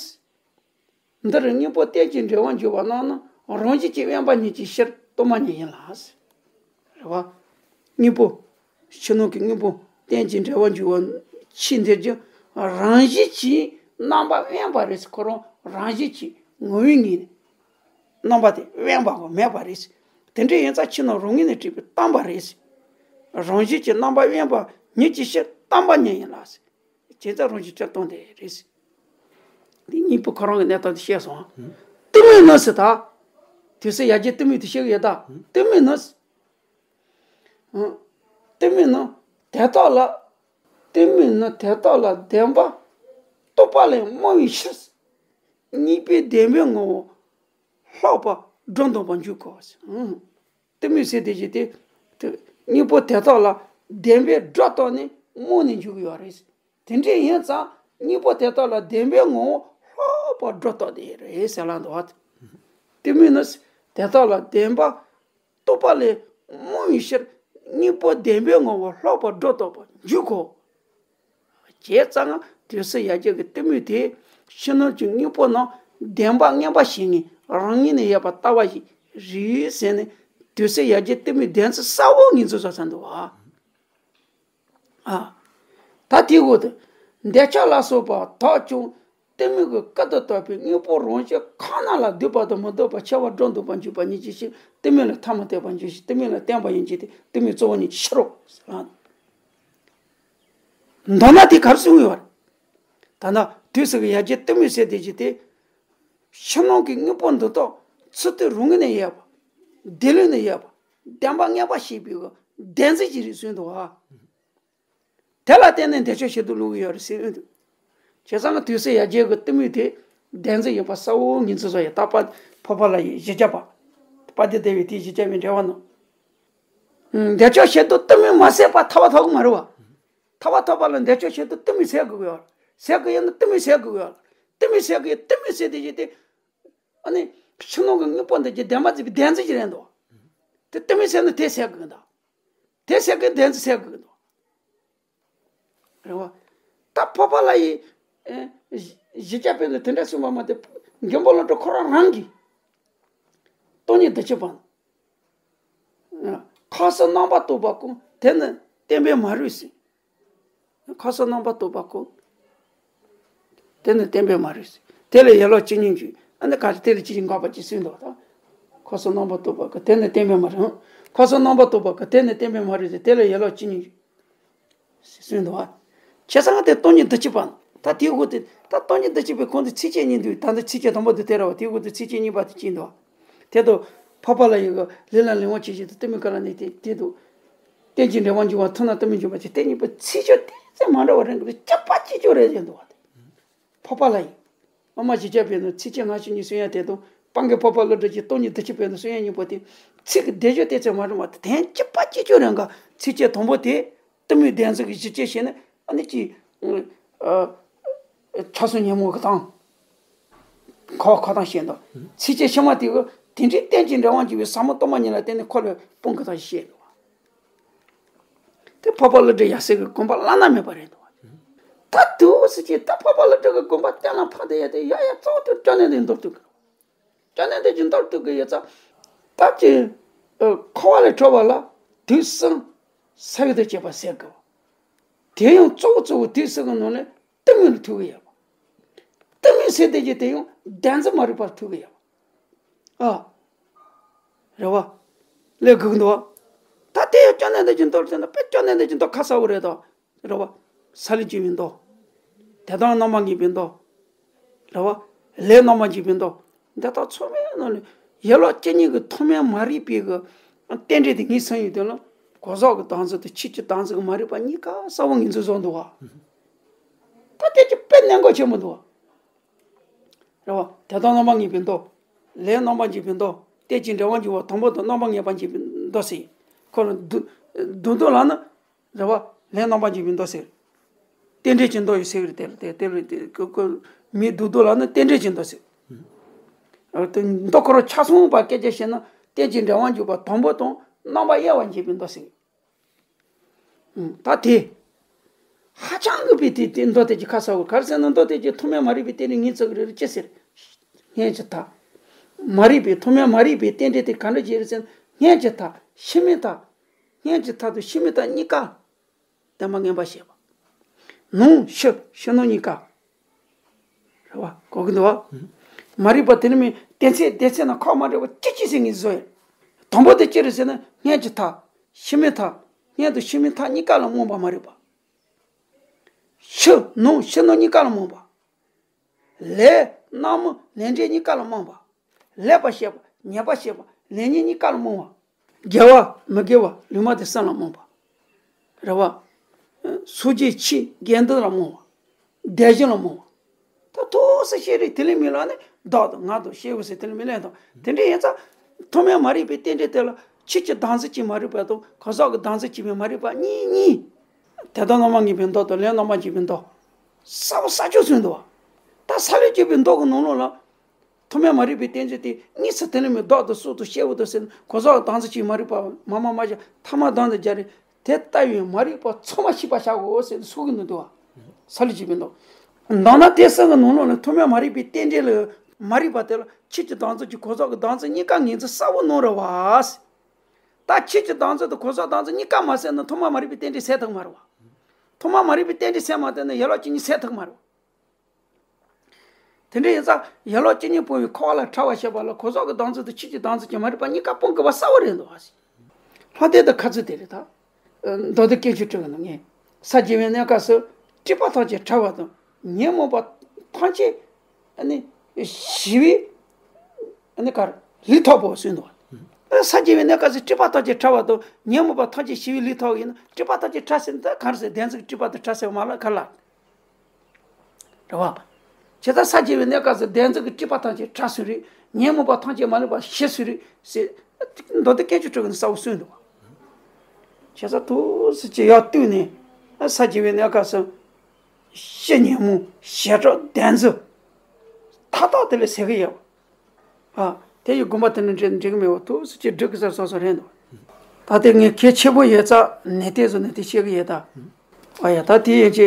ནི། འདིར་གཉེན་པོ་རྟེན་ཅིང་འབྲེལ་བར་འབྱུང་བ་རྣམས་ནི། རང་བཞིན་གྱིས་དབེན་པ་ཉིད་ཀྱི་ཕྱིར་སྟོང་པ་ཉིད་ཡིན་ལ། རེད་བ། གཉེན་པོ། ཕྱི་ནང་གི་གཉེན་པོ་རྟེན་ཅིང་འབྲེལ་བར་འབྱུང་བ་ཕྱིར་འདིར་གྱི་རང་བཞིན་གྱིས་རྣམ་པ་དབེན་པ་རེད། ཁོ་རང་རང་བཞིན་གྱིས་ངོ་བོའི་ངོས་ནས་རྣམ་པ་དེ་དབེན་པ་མེད་པ་རེད། དེ་འདྲ་ཡིན་ཙང་ཕྱི་ནང་རང་ངོས་ནས་གྲུབ་པའི་སྟོང་པ་རེད། རང་བཞིན་གྱིས་རྣམ་པ་དབེན་པ་ཉིད་ཀྱི་ཕྱིར་སྟོང་པ་ཉིད་ཡིན་ལ། བྱས་ཙང་རང་བཞིན་གྱིས་སྟོང་དེ་རེད། འདི་གཉེན་པོ་ཁོ་རང་གི་གནས་སྟངས་དེ་བཤད་སོང་། གཏི་མུག་ནི་ཟེར་ད། དུས་གསུམ་ཡ་གྱལ་གཏི་མུག་དེ་བཤད་གི་ཡོད་ད། གཏི་མུག་ནི། གཏི་མུག་ནི་དེ་དག་ལ། གཏི་མུག་ནི་དེ་དག་ལ་བདེན་པ་རྟོགས་པ་ལས་རྨོངས་པའི་ཕྱིར། གཉེན་པོའི་བདེན་པའི་ངོ་བོ་ལྷག་པར་སྒྲོ་འདོགས་པར་འཇུག་གོ། གཏི་མུག་ཟེར་དེ་བཞིན་དེ། གཉེན་པོ་དེ་དག་ལ་བདེན་པའི་སྒྲོ་བཏགས་ནས་རྨོངས་ནས་འཇུག་གི་ཡོད་རེད། དེ་འདྲ་ཡིན་ཙང་གཉེན་པོ་དེ་དག་ལ་བདེན་པའི་ངོ་བོ་ལྷག་པར་སྒྲོ་བཏགས་ཏེ་རེད་ཟེར་ལ་འདུག་བ། གཏི་མུག་ནི་དེ་དག་ལ་བདེན་པ་རྟོགས་པ་ལས་རྨོངས་པའི་ཕྱིར། གཉེན་པོ་བདེན་པའི་ངོ་བོ་ལྷག་པར་སྒྲོ་བཏགས་པར་འཇུག་གོ། བྱས་ཙང་དུས་གསུམ་ཡ་གྱལ་གྱི་གཏི་མུག་དེ་ཕྱི་ནང་གི་གཉེན་པོ་རྣམས་བདེན་པ་ངན་པ་ཞིག་ནི་རང་ངོས་ནས་ཡོད་པར་ལྟ་བ་ཞིག་རེད་ཟེར་ནས། དུས་གསུམ་ཡ་གྱལ་གཏི་མུག་བདེན་རྫུན་གསལ་བོ་ངོས་འཛིན་བཟོས་ཚར་འདུག་བ། ཨ། ད་དེའི་འོག་ཏུ། འདོད་ཆགས་ལ་སོགས་པ་དག་ཀྱང་གཏི་མུག་གི་སྐུ་དང་བཏགས་པའི་དངོས་པོ་རང་བཞིན་ཁོ་ན་ལ་སྡུད་པ་དང་མི་སྡུད་པ་འཆར་བ་སྒྲོ་འདོགས་པར་འཇུག་པ་ཉིད་ཀྱི་ཕྱིར་གཏི་མུག་ལ་ཐ་མི་དད་པར་འཇུག་ཕྱིར་གཏི་མུག་ལ་བརྟེན་པ་ཡིན་གྱི་དེ་གཏི་མུག་གཙོ་བོ་ཉིད་ཀྱི་ཕྱིར་རོ། མདོར་ན་དེ་ག་རེ་གསུངས་ཡོད་པ་རེད། ད་ནི་དུས་གསུམ་གྱི་ཡ་གྱལ་གཏི་མུག་ཟེར་དེ་ཅི་སྟེ། ཕྱི་ནང་གི་དངོས་པོ་འདི་དག་ཚུལ་དེ་རང་ངོས་ནས་ཡོད་པ། བདེན་ལུགས་ནས་ཡོད་པ། བདེན་པ་ངན་པ་ཞེས་པའི་བདེན་རྫུན་གྱི་རིགས་སུ་འདུ་བ། དེ་ལ་བརྟེན་ནས་འདོད་ཆགས་ཞེ་སྡུག་བསླུ་གི་ཡོད་རེད་ཟེར་འོང་དུས། བྱས་ཙང་དུས་གསུམ་ཡ་གྱལ་གྱི་གཏི་མུག་དེ་བདེན་རྫུན་ཡིན་པ་གསལ་བོ་ངོས་འཛིན་བཟོས་ཡོད། ད་པ་འཕགས་པ་ལ་ཡི་གཞི་བཅའ་པ། དཔལ་ལྡན་ཟླ་བའི་དེའི་གཞི་བཅའ་བའི་འགྲེལ་པ་ནང་། འདོད་ཆགས་ཞེ་སྡུག་གཏི་མུག་མ་ཟད་པ་ཐར་པ་ཐོབ་གི་མ་རེད་བ། ཐར་པ་ཐོབ་པ་ལ་འདོད་ཆགས་ཞེ་སྡུག་གཏི་མུག་ཟད་དགོས་ཀྱི་ཡོད། ཟད་དགོས་ཡོད་ན་གཏི་མུག་ཟད་དགོས་ཀྱི་ཡོད། གཏི་མུག་ཟད་དགོས་ཡོད། གཏི་མུག་ཟད་དེ་ཅི་སྟེ། ཨ་ནི། ཕྱི་ནང་གི་དངོས་པོ་འདི་ཀྱི་བདེན་པ་འཛིན་པའི་བདེན་རྫུན་ཅིག་རེད་འདུག་དེ་གཏི་མུག་ཟད་ན་དེ་ཟད་དགོས་ཀྱི་འདུག་དེ་ཟད་དགོས་བདེན་རྫུན་ཟད་དགོས་ཀྱི་འདུག་རེད་བ། ད་འཕགས་པ་ལ་ཡི། ཨེ། གཞི་བཅའ་པས་ནི་དེ་འདྲ་གསུངས་པ་མ་གཏོགས་མགོན་པོ་བློ་གྲོས་ཁོ་རང་རང་གིས། སྟོང་ཉིད་བདུན་ཅུ་པ། ཁམས་གསུམ་རྣམ་པར་རྟོག་པ་ཀུན། དེ་ནི་བརྟན་པས་མ་རུངས་ཟེར། ཁམས་གསུམ་རྣམ་པར་རྟོག་པ་ཀུན། དེ་ནི་བརྟན་པས་མ་རུངས་ཟེར། དེ་ལས་ཡན་ལག་ཇི་སྙེད་འཇུག་ཨ་ནི་ག་རེ་དེ་ལས་ཇི་སྙེད་འགག་པ་ཅིག་གསུངས་འདུག་ད། ཁམས་གསུམ་རྣམ་པར་རྟོག་པ་ཀུན། དེ་ནི་བརྟན་པས་མ་རུངས། ཁམས་གསུམ་རྣམ་པར་རྟོག་པ་ཀུན། དེ་ནི་བརྟན་པས་མ་རུངས་ཟེར། དེ་ལས་ཡན་ལག་ཇི་སྙེད་འཇུག་གསུངས་འདུག་བ། བྱས་ཙང་དེ་སྟོང་ཉིད་བདུན་ཅུ་པ། ད་དེའི་འོག་ཏུ་ད་སྟོང་ཉིད་བདུན་ཅུ་པའི་ཁོངས་དུ་ཚིགས་བཅད་གཉིས་འདུས། ད་ལྟ་ཚིགས་བཅད་དང་པོ་དེ་དེ་རེད་བ། དེའི་འོག་ཏུ་ཚིགས་བཅད་གཉིས་པ་དེ་གཅིག་འདུག་བ། དེ་དུ་འཕགས་པ་ལ་ཡི་གི་ལས་ལ་ལེན་པ་ཇི་བཞིན་དུ་གཏི་མུག་ག་ལ་ནི་དེ་དེ་དུ། རྟེན་ཅིང་འབྲེལ་བར་འབྱུང་བ་མཐོང་ན་གཏི་མུག་འཇུག་པ་ཅི། དེ་གཉིས་པོ་ཚིགས་བཅད་ཏོག་ཙམ་མ་འདྲ་བ་རེད་འདུག་གཅིག་པ་གཅིག་རྐྱང་རེད་ཟེར་འདུག་བ། དེ། འཕགས་པ་ལ་ཡི། སློབ་མ་གཞི་བཅའ་པས་ནི་ཚིགས་བཅད་ལྔ་བཅུ་གཉིས་གསུང་ཡ་དེ་དང་། སྤང་གི་འཕགས་པ་ཀླུ་སྒྲུབ་ཀྱི་སྟོང་ཉིད་བདུན་ཅུ་པས་ནི་གསུང་ཡ་གཉིས་པོ་དེ། ཚིག་གི་སྡེབ་སྦྱོར་ཏོག་ཙམ་མ་འདྲ་བ་དེ་དོན་གཅིག་པ་གཅིག་རྐྱང་རེད་འགའ། ཚིགས་བཅད་དང་པོ་དེ། གཏི་མུག་བདེན་རྫུན་གྱི་གཞི་བཅད་བྱས་ནས། ཨ་ནི་ཅི། ཨ། ཆགས་སོགས་ཉོན་མོངས་ཀྱི་དང་། འཁོར་བ་འཁོར་དང་བཤད་འདུག་ཚིགས་བཅད་ཕྱི་མ་དེ་གི་དེ་འདྲའི་རྟེན་ཅིང་འབྲེལ་བར་འབྱུང་བའི་ཟབ་མོ་སྟོང་པ་ཉིད་ལ་བརྟེན་ནས་འཁོར་བའི་དཔུང་གི་དང་བཤད་འདུག་དེ་འཕགས་པ་ཀླུ་སྒྲུབ་ཡབ་སྲས་ཀྱི་དགོངས་པ་བླ་ན་མེད་པ་རེད་འདུག་ད་དུས་སུ་ཅི་ད་འཕགས་པ་ཀླུ་སྒྲུབ་ཀྱི་དགོངས་པ་གཏན་ལ་ཕབ་སྟེ་ཡ་དེ་ཡ་ཡ་གཙོ་བོ་དེ་སྐྱབས་གནས་འདི་མདོར་བསྡུས་ཀྱི། སྐྱབས་གནས་འདི་ཅི་མདོར་བསྡུས་ཀྱི་ཡོད་ཙང་། ད་ཅི། འཁོར་བ་ལས་གྲོལ་བ་ལ་དུས་གསུམ་ས་བོན་དུ་བྱེད་པ་ཟེར་དགོས། དེ་ཡང་གཙོ་བོ་གཙོ་བོ་དུས་གསུམ་གྱི་ནང་ནས་གཏི་མུག་ལ་ཐུག་གི་ཡོད་པ། གཏི་མུག་ཟེར་དེ་ཅི་དེ་ཡང་བདེན་འཛིན་མ་རིག་པར་ཐུག་གི་ཡོད་པ། ཨ། རེད་བ། ལས་དགོས་ཀྱི་འདུག་བ། ད་དེ་ཡང་སྐྱབས་གནས་འདི་ཅི་མདོར་བསྡུས་ན་དཔེ་སྐྱབས་གནས་འདི་ཅི་མདོར་ཁ་གསལ་བོ་རེད་དོ། རེད་བ། སལ་ལེ་བྱེད་པའི་མདོ། དེ་དག་རྣམ་པར་ངེས་པའི་མདོ། རེད་བ། ལས་རྣམ་པར་འབྱེད་པའི་མདོ། འདི་དག་ཚང་མའི་ནང་ནས་ཡན་ལག་བཅུ་གཉིས་ཀྱི་ཐོག་མའི་མ་རིག་པའི་གི་རྟེན་འབྲེལ་དེ་ངེས་ཟིན་ཡོད་དོན་ལ། གོ་ཟག་གི་བདག་འཛིན་དང་ཆོས་ཀྱི་བདག་འཛིན་གྱི་མ་རིག་པ་གཉིས་ཀ་གསལ་བོ་ངོས་འཛིན་བཟོ་འདུག་བ། ད་དེ་ཅི་དཔེ་གནད་འགག་ཆེན་པོ་འདུག་བ། རེད་བ། དེ་དག་རྣམ་པར་ངེས་པའི་མདོ། ལས་རྣམ་པར་འབྱེད་པའི་མདོ། རྟེན་ཅིང་འབྲེལ་བར་འབྱུང་བ་དང་པོ་དང་རྣམ་པར་ངེས་པར་འབྱེད་པའི་མདོ་ཟེར། ཁོ་ལ་བསྡུ་བསྡུ་མདོ་ལ་ནི། རེད་བ། ལས་རྣམ་པར་འབྱེད་པའི་མདོ་ཟེར། རྟེན་འབྲེལ་གྱི་མདོ་ཡོད་ཟེར་གི་རེད་དེ་ལ་དེ་དེ་ལ་དེ་ཀོ་ཀོ་མི་བསྡུ་མདོ་ལ་ནི་རྟེན་འབྲེལ་གྱི་མདོ་ཟེར། ཨ་དེ་མདོ་ཁོ་རང་ཆ་ཚང་བ་སྐད་ཆ་བཤད་ན་རྟེན་ཅིང་འབྲེལ་བར་འབྱུང་བ་དང་པོ་དང་རྣམ་པར་དབྱེ་བ་འབྱེད་པའི་མདོ་ཟེར། ཨུམ། ད་དེ། ཧ་ཅང་གི་པའི་དེ་དེ་མདོ་དེ་གྱི་ཁ་གསལ་བོ་ག་རེ་ཟེར་ན་མདོ་དེ་གྱི་ཐོག་མའི་མ་རིག་པའི་རྟེན་འབྲེལ་ངེས་བཙུགས་ཀྱི་རེད་ཅི་ཟེར། སྔོན་གྱི་མཐའ། མ་རིག་པའི་ཐོག་མའི་མ་རིག་པའི་རྟེན་འབྲེལ་དེ་ག་འདྲ་ཅིག་རེད་ཟེར་ན་སྔོན་གྱི་མཐའ། ཕྱི་མའི་མཐའ། སྔོན་གྱི་མཐའ་དང་ཕྱི་མའི་མཐའ་གཉིས་ཀ། བདེན་པ་ངན་པ་བཤད་པ། ནང་ཕྱི་ཕྱི་ནང་གཉིས་ཀ། རེད་བ། གོ་གི་འདུག་བ། མ་རིག་པ་དེ་ནི་མི་སྡེ་ཚན་སྡེ་ཚན་ནང་ཁག་མ་འདྲ་བ་ཅི་ཅི་ཟེར་ངེས་བཟོ་ཡ། དང་པོ་དེ་ཅི་རེད་ཟེར་ན་སྔོན་གྱི་མཐའ། ཕྱི་མའི་མཐའ། སྔོན་དང་ཕྱི་མའི་མཐའ་གཉིས་ཀ་ལ་རྨོངས་པ་མ་རིག་པ། ཕྱི་ནང་ཕྱི་ནང་གཉིས་ཀ་ལ་རྨོངས་པ། ལས་སྣང་མུན་ལས་འབྲས་གཉིས་ཀ་ལ་རྨོངས་པ། ལེགས་པར་ཤེས་པ་ཉེས་པར་ཤེས་པ་ལེགས་ཉེས་གཉིས་ཀ་ལ་རྨོངས་པ། དགེ་བ་མི་དགེ་བ་ལུས་མ་བདེ་སེམས་ལ་རྨོངས་པ། རེད་བ། སོ་སྐྱེ་ཕྱི་དགེ་འདུན་ལ་རྨོངས་པ། དེ་བཞིན་ལ་རྨོངས་པ། ད་ཐུགས་སུ་ཤེས་རིག་དེ་ལས་མི་ལ་ནི་བདག་དང་ང་དང་ཤེས་པ་ཟེར་དེ་ལས་མི་ལེན་དང་དེ་འདྲ་ཡིན་ཙང་། ཐོག་མའི་མ་རིག་པའི་རྟེན་འབྲེལ་དེ་ལ་ཆོས་ཀྱི་བདག་འཛིན་གྱི་མ་རིག་པ་དང་གང་ཟག་གི་བདག་འཛིན་གྱི་མ་རིག་པ་གཉིས་གཉིས། དེ་དག་རྣམ་པར་ངེས་པའི་མདོ་དང་ལས་རྣམ་པར་འབྱེད་པའི་མདོ། གསལ་པོ་གསལ་ཆོག་གསུངས་འདུག་བ། ད་སལ་ལེ་བྱེད་པའི་མདོ་གི་ནང་ལོགས་ལ། ཐོག་མའི་མ་རིག་པའི་རྟེན་འབྲེལ་དེ་གཉིས་སུ་དེ་ལས་མི་བདག་དང་སྲོག་དང་སྐྱེ་བོ་དང་ཟེར་ན་གང་ཟག་བདག་འཛིན་གྱི་མ་རིག་པ་མ་མ་མ་བཞག་ཐ་མ་དང་དུ་སྦྱར་རེ། དེ་ལྟ་བུའི་མ་རིག་པ་ཚང་མ་ཞིག་པར་བྱ་དགོས་ཟེར་ནས་གསུང་གི་འདུག་བ། སལ་ལེ་བྱེད་པའི་མདོ། མདོར་ན་དེ་གསུམ་གྱི་ནང་ལོགས་ནས་ཐོག་མའི་མ་རིག་པའི་རྟེན་འབྲེལ་ལ་མ་རིག་པ་དེ་ལ་ཆོས་ཀྱི་བདག་འཛིན་གྱི་གང་ཟག་གི་བདག་འཛིན་གཉིས་ཀ་ངོས་འཛིན་གསལ་བོ་གནང་རེད་བ། ད་ཆོས་ཀྱི་བདག་འཛིན་དང་གང་ཟག་བདག་འཛིན་གཉིས་ཀ་མ་གསལ་ན་ཐོག་མ་མ་རིག་པའི་རྟེན་འབྲེལ་གསལ་ཐུབ་མ་རེད་བ། ཐོག་མ་མ་རིག་པའི་རྟེན་འབྲེལ་གསལ་མ་ཐུབ་ན་ཡན་ལག་བཅུ་གཉིས་གསལ་ཐུབ་མ་རེད་བ། དེ་འདྲ་ཡིན་ཙང་ཡན་ལག་བཅུ་གཉིས་སྤོང་བའི་འཁོར་བ་ལས་ཐར་བར་བྱེད་པ་ལ་གང་ཟག་གི་བདག་འཛིན་དང་ཆོས་ཀྱི་བདག་འཛིན་གྱི་མ་རིག་པ་གཉིས་ཀ་སྤོང་དགོས་པ་གསལ་བོ་རེད་འདུག་བ། ལྷ་སྡེ་དང་ཁ་ཚུལ་དེ་རེད་ད། མདོ་སྡེ་དཀོན་མཆོག་སྤྲུལ་པའི་ནང་ངས། ས་བརྒྱད་པའི་གནས་སྐབས་སུ་སྤྲུལ་པ་ཐམས་ཅད་ཕྲ་བ་དང་ཉོན་མོངས་པ་ཐམས་ཅད་ཨ་ནི་ཞི་བའི་ཨ་ནི་གར་ལུས་ཐོབ་པོ་གསུངས་འདུག་བ། ས་བརྒྱད་པའི་གནས་སྐབས་སུ་སྤྲུལ་པ་ཐམས་ཅད་ཕྲ་བ་དང་ཉོན་མོངས་པ་ཐམས་ཅད་ཞི་བའི་ལུས་ཐོབ་ཡིན་ན་སྤྲུལ་པ་ཐམས་ཅད་ཕྲ་ཟེར་ན་ད་གང་རེད་ཟེར་བདེན་འཛིན་གྱི་སྤྲུལ་པ་དང་ཕྲ་ཟེར་བ་མ་ལ་ག་ལ། རེད་བ། བྱས་ཙང་ས་བརྒྱད་པའི་གནས་སྐབས་སུ་བདེན་འཛིན་གྱི་སྤྲུལ་པ་ཐམས་ཅད་ཕྲ་སུ་རེད། ཉོན་མོངས་པ་ཐམས་ཅད་མ་ལུས་པ་ཞི་སུ་རེད་ཟེར། མདོ་སྡེ་དཀོན་མཆོག་སྤྲུལ་པའི་ནང་གསལ་བོ་གསུངས་འདུག་བ། བྱས་ཙང་ཐུགས་སུ་ཅི་ཡག་བཏུས་ནས་ས་བརྒྱད་པའི་གནས་སྐབས་སུ་ཞི་ཉོན་མོངས་ཞི་ཕྲ་བདེན་འཛིན་མཐའ་དག་དེ་ལས་ཟད་གི་ཡོད། ཨ། དེ་ཡི་དགོངས་པ་དེ་ནི་འགྲིག་འགྲིག་མེད་པ་ཐུགས་སུ་ཅི་སྒྲུབ་ཀྱི་ཟེར་སོ་སོ་རེད་འདུག་ད་དེ་ངས་གལ་ཆེན་པོ་ཡོད་ཙང་ནས་བལྟས་སོ་ནས་དེ་བཤད་གི་ཡོད་ད། ཨ་ཡ་ད་དེ་ཡན་ཆད་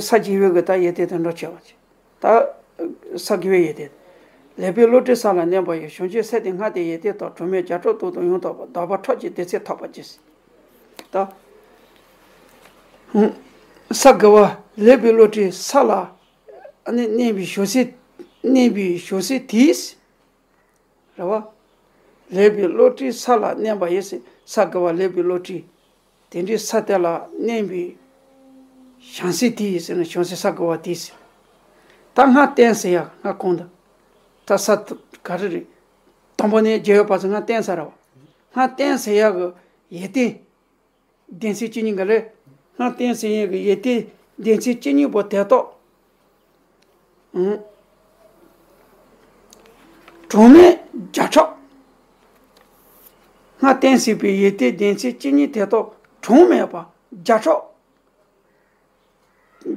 ས་བརྒྱད་པའི་གི་ད་ཡོན་ཏན་དེ་འགྲོ་ཆེ་བ་ཆེ། ད་ས་བརྒྱད་པའི་ཡོན་ཏན། ལེགས་པའི་བློ་གྲོས་ས་ལ་གནས་པ་ཡི། བྱང་ཆུབ་སེམས་དེ་སྔགས་དེ་ཡོན་ཏན་དང་། གྲངས་མེད་བརྒྱ་ཕྲག་སྟོང་དུ་ཡང་དག་པར། དག་པ་ཕྲག་གཅིག་དེ་ཚེ་ཐོབ་པར་གྱིས། ད་ས་དགུ་པ་ལེགས་པའི་བློ་གྲོས་ས་ལ་གནས་པའི་བྱང་སེམས་གནས་པའི་བྱང་སེམས་དེས། རེད་བ། ལེགས་པའི་བློ་གྲོས་ས་ལ་གནས་པ་ཡི་ཟེར། ས་དགུ་པ་ལེགས་པའི་བློ་གྲོས། དེ་འདྲའི་ས་དེ་ལ་གནས་པའི་བྱང་སེམས་དེ་ཡི་ཟེར་ན་བྱང་སེམས་ས་དགུ་པ་དེ་ཟེར། ད་སྔར་བསྟན་ཟེར་ཡག་སྔར་གོང་དུ། ད་ས་ག་རེ་རེད། དང་པོ་ནས་བརྒྱད་པའི་བར་དུ་སྔར་བསྟན་ཟེར་ར་བ། སྔར་བསྟན་ཟེར་ཡག་གི་ཡོན་ཏན། སྡེ་ཚན་བཅུ་གཉིས་ག་ལས། སྔར་བསྟན་ཟིན་ཡས་ཀྱི་ཡོན་ཏན་སྡེ་ཚན་བཅུ་གཉིས་པོ་དེ་དག་ཨང་། གྲངས་མེད་བརྒྱ་ཕྲག་སྔར་བསྟན་ཟིན་པའི་ཡོན་ཏན་སྡེ་ཚན་བཅུ་གཉིས་དེ་དག་གྲངས་མེད་པ་བརྒྱ་ཕྲག་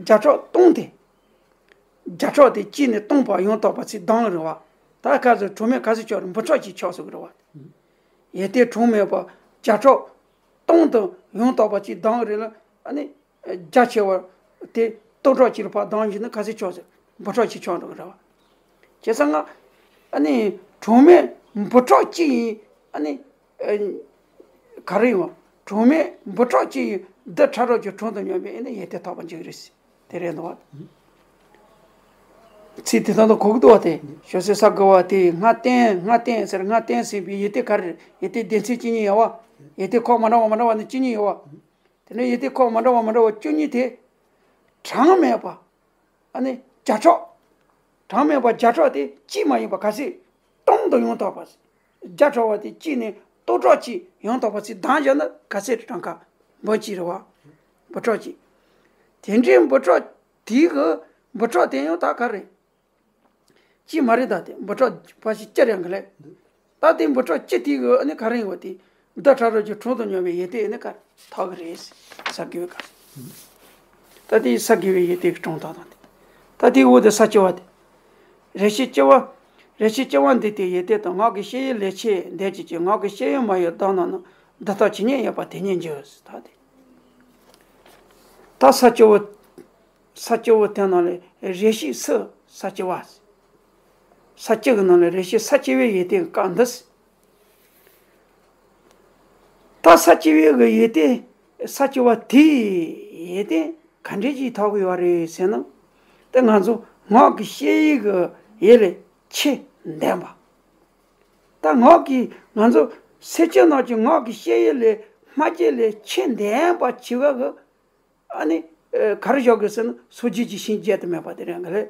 བརྒྱ་ཕྲག་སྟོང་དེ། བརྒྱ་ཕྲག་དེ་གཅིག་ནས་སྟོང་བར་ཡང་དག་པ་ཚིག་གདངས་རེད་བ། ད་ག་ཚོད་གྲངས་མེད་ག་ཚོད་ཆགས་རེད། འབུམ་ཕྲག་གཅིག་ཆགས་སོང་གི་རེད་བ། ཡོན་ཏན་གྲངས་མེད་པ་བརྒྱ་ཕྲག་སྟོང་དུ་ཡང་དག་པ་ཅིག་གདངས་རེད་ལ། ཨ་ནི་རྒྱ་ཆེ་བ་དེ་སྟོང་ཕྲག་གཅིག་ལ་ཕར་གདངས་བཞག་ན་ག་ཚོད་ཆགས་ཟེར། འབུམ་ཕྲག་གཅིག་ཆགས་འགྲོ་གི་རེད་བ། བྱས་ཙང་ང་ཨ་ནི་གྲངས་མེད་འབུམ་ཕྲག་གཅིག་ཡིན། ཨ་ནི་ཨ་ག་རེ་ཡོང་བ། གྲངས་མེད་འབུམ་ཕྲག་གཅིག་ཡིན། རྡུལ་ཕྲ་རབ་ཀྱི་གྲངས་དང་མཉམ་པའི་ཨ་ནི་ཡོན་ཏན་ཐོབ་པར་འགྱུར་གི་རེད་ཟེར། དེ་རེད་འདུག་བ། ཚིག་དེ་དག་ཏུ་གོ་གི་འདུག་བ། དེ་ཞོ་སེ་ས་དགུ་བ་དེ་ལྔ་བརྟན་ལྔ་བརྟན་ཟེར། ལྔ་བརྟན་ཟེར་བའི་ཡོན་ཏན་ག་རེ་རེད། ཡོན་ཏན་སྡེ་ཚན་བཅུ་གཉིས་ཡོད་བ། ཡོན་ཏན་ཁག་མ་འདྲ་བ་མ་འདྲ་བ་ནི་བཅུ་གཉིས་ཡོད་བ། དེ་ནས་ཡོན་ཏན་ཁག་མ་འདྲ་བ་མ་འདྲ་བ་བཅུ་གཉིས་དེ་གྲངས་མེད་པ། ཨ་ནི་བརྒྱ་ཕྲག་གྲངས་མེད་པ་བརྒྱ་ཕྲག་དེ་གཅིག་མ་ཡིན་པ་ག་ཚད་སྟོང་དུ་ཡང་དག་པ། བརྒྱ་ཕྲག་བ་དེ་གཅིག་ནས་སྟོང་ཕྲག་གཅིག་ཡང་དག་པ་ཚིག་གདངས་བཞག་ན་ག་ཚད་རེད། གྲངས་ཀ་འབུམ་གཅིག་རེད་བ། འབུམ་ཕྲག་གཅིག་དེ་འདྲའི་འབུམ་ཕྲག་དེའི་གི་འབུམ་ཕྲག་དེ་ཡང་ད་ག་རེད། གཅིག་མ་རེད། ད་དེ་འབུམ་ཕྲག་ཕལ་ཆེར་བསྐྱར་ཡང་གི་ལས། ད་དེ་འབུམ་ཕྲག་གཅིག་དེའི་གི་ཨ་ནི་ག་རེ་ཡིན་བ་དེ། རྡུལ་ཕྲ་རབ་ཀྱི་གྲངས་དང་མཉམ་པའི་ཡོན་ཏན་ཨ་ནི་ག་རེ་ཐོབ་གི་རེད། ས་དགུ་བའི་ག་རེ། ད་དེ་ས་དགུ་བའི་ཡོན་ཏན་གྱི་གྲངས་དག་དང་དེ། ད་དེའི་འོག་ཏུ་ས་བཅུ་བ་དེ། རེ་ཞིག་སྐྱེ་བ། རེ་ཞིག་སྐྱེ་བ་འདི་དེའི་ཡོན་ཏན་དང་། ངག་གི་ཤེས་ཡོན་ལས་ཆེས་ལྡན་གྱི་ཅིག་ངག་གི་ཤེས་ཡོན་མ་ཡོད་བདག་རྣམས་ནི། འདི་ལྟར་ཇི་སྙེད་ཡོད་པ་དེ་སྙེད་འགྱུར། ད་དེ། ད་ས་བཅུ་བ། ས་བཅུ་བོ་དེ་ནང་ལས་རེ་ཞིག་སུ་ས་བཅུ་བ། ས་བཅུ་གི་ནང་ལས་རེ་ཞིག་ས་བཅུ་བའི་ཡོན་ཏན་བཀའ་འདི། ད་ས་བཅུ་བའི་གི་ཡོན་ཏན། ས་བཅུ་བ་དེའི་ཡོན་ཏན་ག་འདྲ་ཞིག་ཐོབ་ཀྱི་ཡོད་རེད་ཟེར་ན། ད་ང་ཚོ་ངག་གི་ཤེས་ཡོན་གྱི་ཡུལ་ལས་ཆེས་ལྡན་པ། ད་ངག་གི་ང་ཚོ་སེམས་ཅན་རྣམས་ཀྱི་ངག་གི་ཤེས་ཡོན་ལས་སྨྲ་བརྗོད་ལས་ཆེས་ལྡན་པ་བྱེད་པ་གི་ཨ་ནི། ཨ་ག་རེ་བཞག་དགོས་ཟེར་ན་སངས་རྒྱས་ཀྱི་ཞིང་བརྗོད་དུ་མེད་པ་དེ་རེད་ག་ལེ།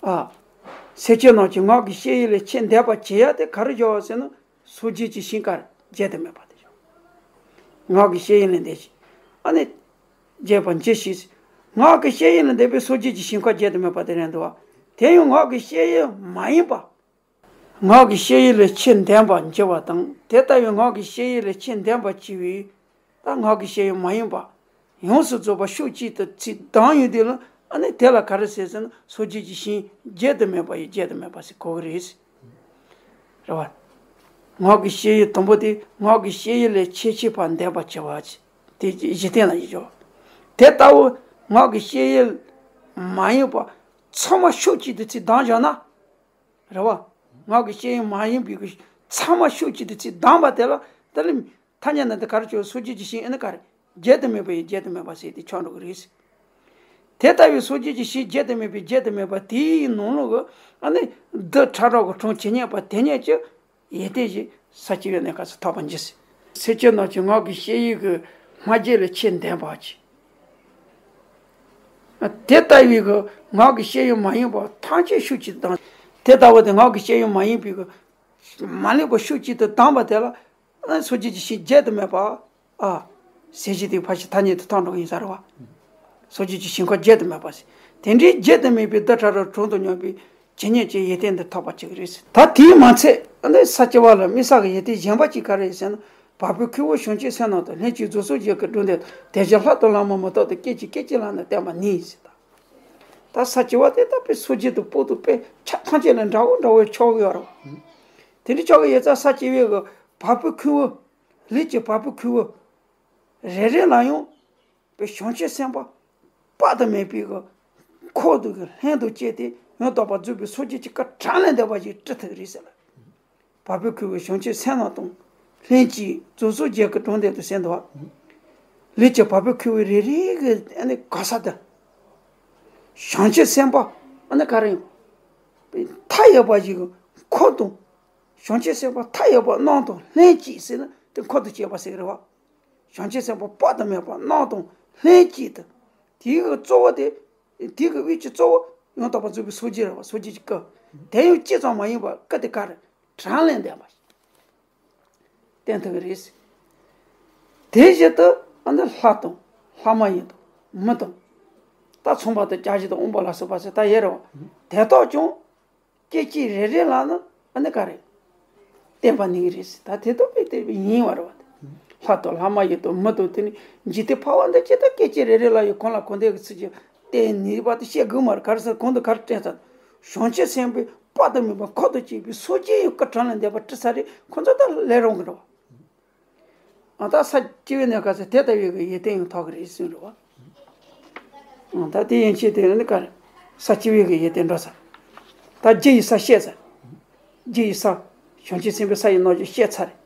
ཨ། སེམས་ཅན་རྣམས་ཀྱི་ངག་གི་ཤེས་ཡོན་ལས་ཆེས་ལྡན་པ་བྱེད་ཡ་དེ་ག་རེ་བཞག་ཟེར་ན་སངས་རྒྱས་ཀྱི་ཞིང་ག་རེ་བརྗོད་དུ་མེད་པ་དེ་བཞག་ངག་གི་ཤེས་ཡོན་ལས་འདས་ཤིང་། ཨ་ནི། བརྗོད་པར་འགྱུར་ཞིང་། ངག་གི་ཤེས་ཡོན་ལས་འདས་པའི་སངས་རྒྱས་ཀྱི་ཞིང་ཁམས་བརྗོད་དུ་མེད་པ་དེ་རེད་འདུག་བ། དེ་ཡང་ངག་གི་ཤེས་ཡོན་མ་ཡིན་པ། ངག་གི་ཤེས་ཡོན་ལས་ཆེས་ལྡན་པར་འགྱུར་བ་དང་། དེ་ལྟ་བུའི་ངག་གི་ཤེས་ཡོན་ལས་ཆེས་ལྡན་པར་བྱེད་པའི། ད་ངག་གི་ཤེས་ཡོན་མ་ཡིན་པ། ཡོངས་སུ་རྫོགས་པ་ཕྱོགས་གཅིག་ཏུ་ཚིག་གདངས་ཡོད་དུས་ལ་ཨ་ནི་དེ་ལ་ག་རེ་ཟེར་ཟེར་ན་སངས་རྒྱས་ཀྱི་ཞིང་བརྗོད་དུ་མེད་པ་ཡི་བརྗོད་དུ་མེད་པ་ཟེར་གོ་གི་རེད། རེད་བ། ངག་གི་ཤེས་ཡོན་དང་པོ་དེ་ངག་གི་ཤེས་ཡོན་ལས་ཆེས་ཆེས་པར་ལྡན་པར་བྱེད་པ། དེ་གཞི་རྟེན་ལ་ཡིན་ཆོག་དེ་ལྟ་བུ་ངག་གི་ཤེས་ཡོན་མ་ཡིན་པ་ཚང་མ་ཕྱོགས་གཅིག་ཏུ་ཚིག་གདངས་བཞག་ན། རེད་བ། ངག་གི་ཤེས་ཡོན་མ་ཡིན་པའི་གི་ཚང་མ་ཕྱོགས་གཅིག་ཏུ་ཚིག་གདངས་པ་དེ་ལ་དེ་ལ་ཐ་སྙད་ནི་དེ་ག་རེ་བྱས། སངས་རྒྱས་ཀྱི་ཞིང་ཨེ་ནི་ག་རེ་བརྗོད་དུ་མེད་པ་ཡི་བརྗོད་དུ་མེད་པ་ཟེར་དེ་ཆགས་འགྲོ་གི་རེད། དེ་ལྟ་བུའི་སངས་རྒྱས་ཀྱི་ཞིང་བརྗོད་དུ་མེད་པའི་བརྗོད་དུ་མེད་པ་དེའི་ནང་ལོགས་གི་ཨ་ནི་རྡུལ་ཕྲ་རབ་ཀྱི་གྲངས་ཇི་སྙེད་པ་དེ་སྙེད་ཀྱི་ཡོན་ཏན་ཞིག་ས་བཅུ་བའི་གནས་སྐབས་སུ་ཐོབ་པར་འགྱུར། སེམས་ཅན་རྣམས་ཀྱི་ངག་གི་ཤེས་ཡོན་གྱི་སྨྲ་བརྗོད་ལས་ཆེས་ལྡན་པ་ཅིག་དེ་ལྟ་བུའི་གི་ངག་གི་ཤེས་ཡོན་མ་ཡིན་པ་ཐམས་ཅད་ཕྱོགས་གཅིག་ཏུ་བསྡམས། དེ་ལྟ་བུ་དེ་ངག་གི་ཤེས་ཡོན་མ་ཡིན་པའི་གི་མ་ལེགས་པ་ཕྱོགས་གཅིག་ཏུ་བསྡམས་པ་དེ་ལ་སངས་རྒྱས་ཀྱི་ཞིང་བརྗོད་དུ་མེད་པ། ཨ། ཟེར་གྱི་དེ་ཕལ་ཆེར་ཐ་སྙད་དུ་བཏང་འགྲོ་གི་ཡིན་ས་རེད་བ། སངས་རྒྱས་ཀྱི་ཞིང་ཁམས་བརྗོད་དུ་མེད་པ་ཟེར། དེ་འདྲའི་བརྗོད་དུ་མེད་པའི་རྡུལ་ཕྲ་རབ་གྲངས་དང་མཉམ་པའི་ཇི་སྙེད་ཅིག་ཡོན་ཏན་འདི་ཐོབ་པར་བྱེད་ཀྱི་རེད་ཟེར། ད་དེས་མ་ཚད་ཨ་ནི་ས་བཅུ་བ་ལ་དམིགས་བསལ་གྱི་ཡོན་ཏན་གཞན་པ་གཅིག་ག་རེ་ཡོད་ཟེར་ན། བ་སྤུའི་ཁུ་བོ་བྱང་ཆུབ་སེམས་རྣམས་དང་། ལྷན་ཅིག་རྫོགས་སངས་རྒྱས་ཀྱི་གྲོང་དེ་དུ། དལ་བྱེད་ལྷ་དང་ལྷ་མོ་མི་རྟག་སྟེ། སྐད་ཅིག་སྐད་ཅིག་ལ་ནི་བསྟན་པར་ནུས་ཟེར། ད་ད་ས་བཅུ་བ་དེ་ད་དཔེ་སངས་རྒྱས་དང་དཔག་ཏུ་དཔེ་ཆ་ཐམས་ཅད་ལ་འདྲ་བོ་འདྲ་བོ་ཆགས་ཀྱི་ཡོད་རེད། དེ་འདྲ་ཆགས་ཀྱི་ཡོད་ཙང་ས་བཅུ་བའི་གི་བ་སྤུའི་ཁུ་བོ། ལུས་ཀྱི་བ་སྤུའི་ཁུ་བོ་རེ་རེ་ལ་ཡང་། པའི་བྱང་ཆུབ་སེམས་དཔའ་དཔག་ཏུ་མེད་པའི་གི་འཁོར་དུ་གི་ལྷན་དུ་བཅས་ཏེ་ཡང་དག་པར་རྫོགས་པའི་སངས་རྒྱས་ཀྱི་བཀའ་དྲང་ལན་འདེབས་པ་ཞིག་སྒྲུབ་ཐུབ་ཀྱི་རེད་ཟེར་ལ། བ་སྤུའི་ཁུ་བོ་བྱང་ཆུབ་སེམས་རྣམས་དང་ལྷན་ཅིག་རྫོགས་སངས་རྒྱས་ཀྱི་གྲོང་དེ་དུ་ཟེར་འདུག་བ། ལུས་ཀྱི་བ་སྤུའི་ཁུ་བོ་རེ་རེ་གི་ཨ་ནི་ག་ས་དེ། བྱང་ཆུབ་སེམས་དཔའ་ཨ་ནི་ག་རེ་ཡང་། མཐའ་ཡས་པ་ཞིག་གི་འཁོར་དང་། བྱང་ཆུབ་སེམས་དཔའ་མཐའ་ཡས་པ་རྣམས་དང་ལྷན་ཅིག་ཟེར་ན་དེ་འཁོར་དུ་བཅས་པ་ཟེར་གི་རེད་བ། བྱང་ཆུབ་སེམས་དཔའ་དཔག་ཏུ་མེད་པ་རྣམས་དང་ལྷན་ཅིག་ཏུ། དེའི་གི་གཙོ་བོ་དེ། དེའི་གི་དབུས་ཀྱི་གཙོ་བོ་ཡང་དག་པར་རྫོགས་པའི་སངས་རྒྱས་རེད་བ། སངས་རྒྱས་ཀྱི་སྐུ། དེ་ཡང་གཅིག་ཙམ་མ་ཡིན་པར་སྐུ་དེ་ག་རེ་དྲང་ལན་འདེབས་པ་ཞིག་བསྟན་ཐུབ་ཀྱི་རེད། དེ་བཞིན་དུ་ཨ་ནི་ལྷ་དང་ལྷ་མ་ཡིན་དང་མི་དང་། ད་ཚངས་པ་དང་བརྒྱ་བྱིན་དང་དབང་པོ་ལ་སོགས་པ་ཟེར་ད་ཡོད་རེད་བ། དེ་དག་ཀྱང་། སྐད་ཅིག་རེ་རེ་ལ་ནི་ཨ་ནི་ག་རེ། བསྟན་པ་ནི་རེད་ཟེར། ད་དེ་ལྟ་བུའི་བསྟན་པའི་ཡིན་བ་རེད་བ། ལྷ་དང་ལྷ་མ་ཡིན་དང་མི་དང་དེ་ནི་འཇིག་རྟེན་འཕགས་པ་འདི་ཅི་ལྟར་སྐད་ཅིག་རེ་རེ་ལ་ཡང་གང་ལ་གང་འདུལ་གྱི་ཚུལ་གྱིས་ ཨེ་ནི་པ་དེ་བཤད་དགོས་མ་རེད། ག་རེ་ཟེར་གོང་དུ་ག་རེ་དྲན་ཚར། བྱང་ཆུབ་སེམས་དཔའི་དཔག་ཏུ་མེད་པ་འཁོར་དུ་སྐྱེས་པའི་སངས་རྒྱས་ཡི་སྐུ་དྲིན་ལས་འདས་པ་བྲིས་ཚར་རེད། ཁོ་ཚོ་ད་ལས་རང་གི་འགྲོ་བ། ཨ་ད་ས་བཅུ་པའི་གནས་སྐབས་སུ་དེ་ལྟ་བུའི་གི་ཡིད་བརྟན་ཡང་ཐོབ་གི་རེད་གསུངས་རེད་བ། ཨ་ད་དེ་ཡན་ཆད་དེ་ནི་ག་རེ། ས་བཅུ་པའི་གི་ཡིད་བརྟན་འགྲོ་ས། ད་རྒྱུ་ཡི་ས་བཤད་ས། རྒྱུ་ཡི་ས། བྱང་ཆུབ་སེམས་དཔའི་ས་ཡི་རྣམ་འགྱུར་བཤད་ཚར་རེད།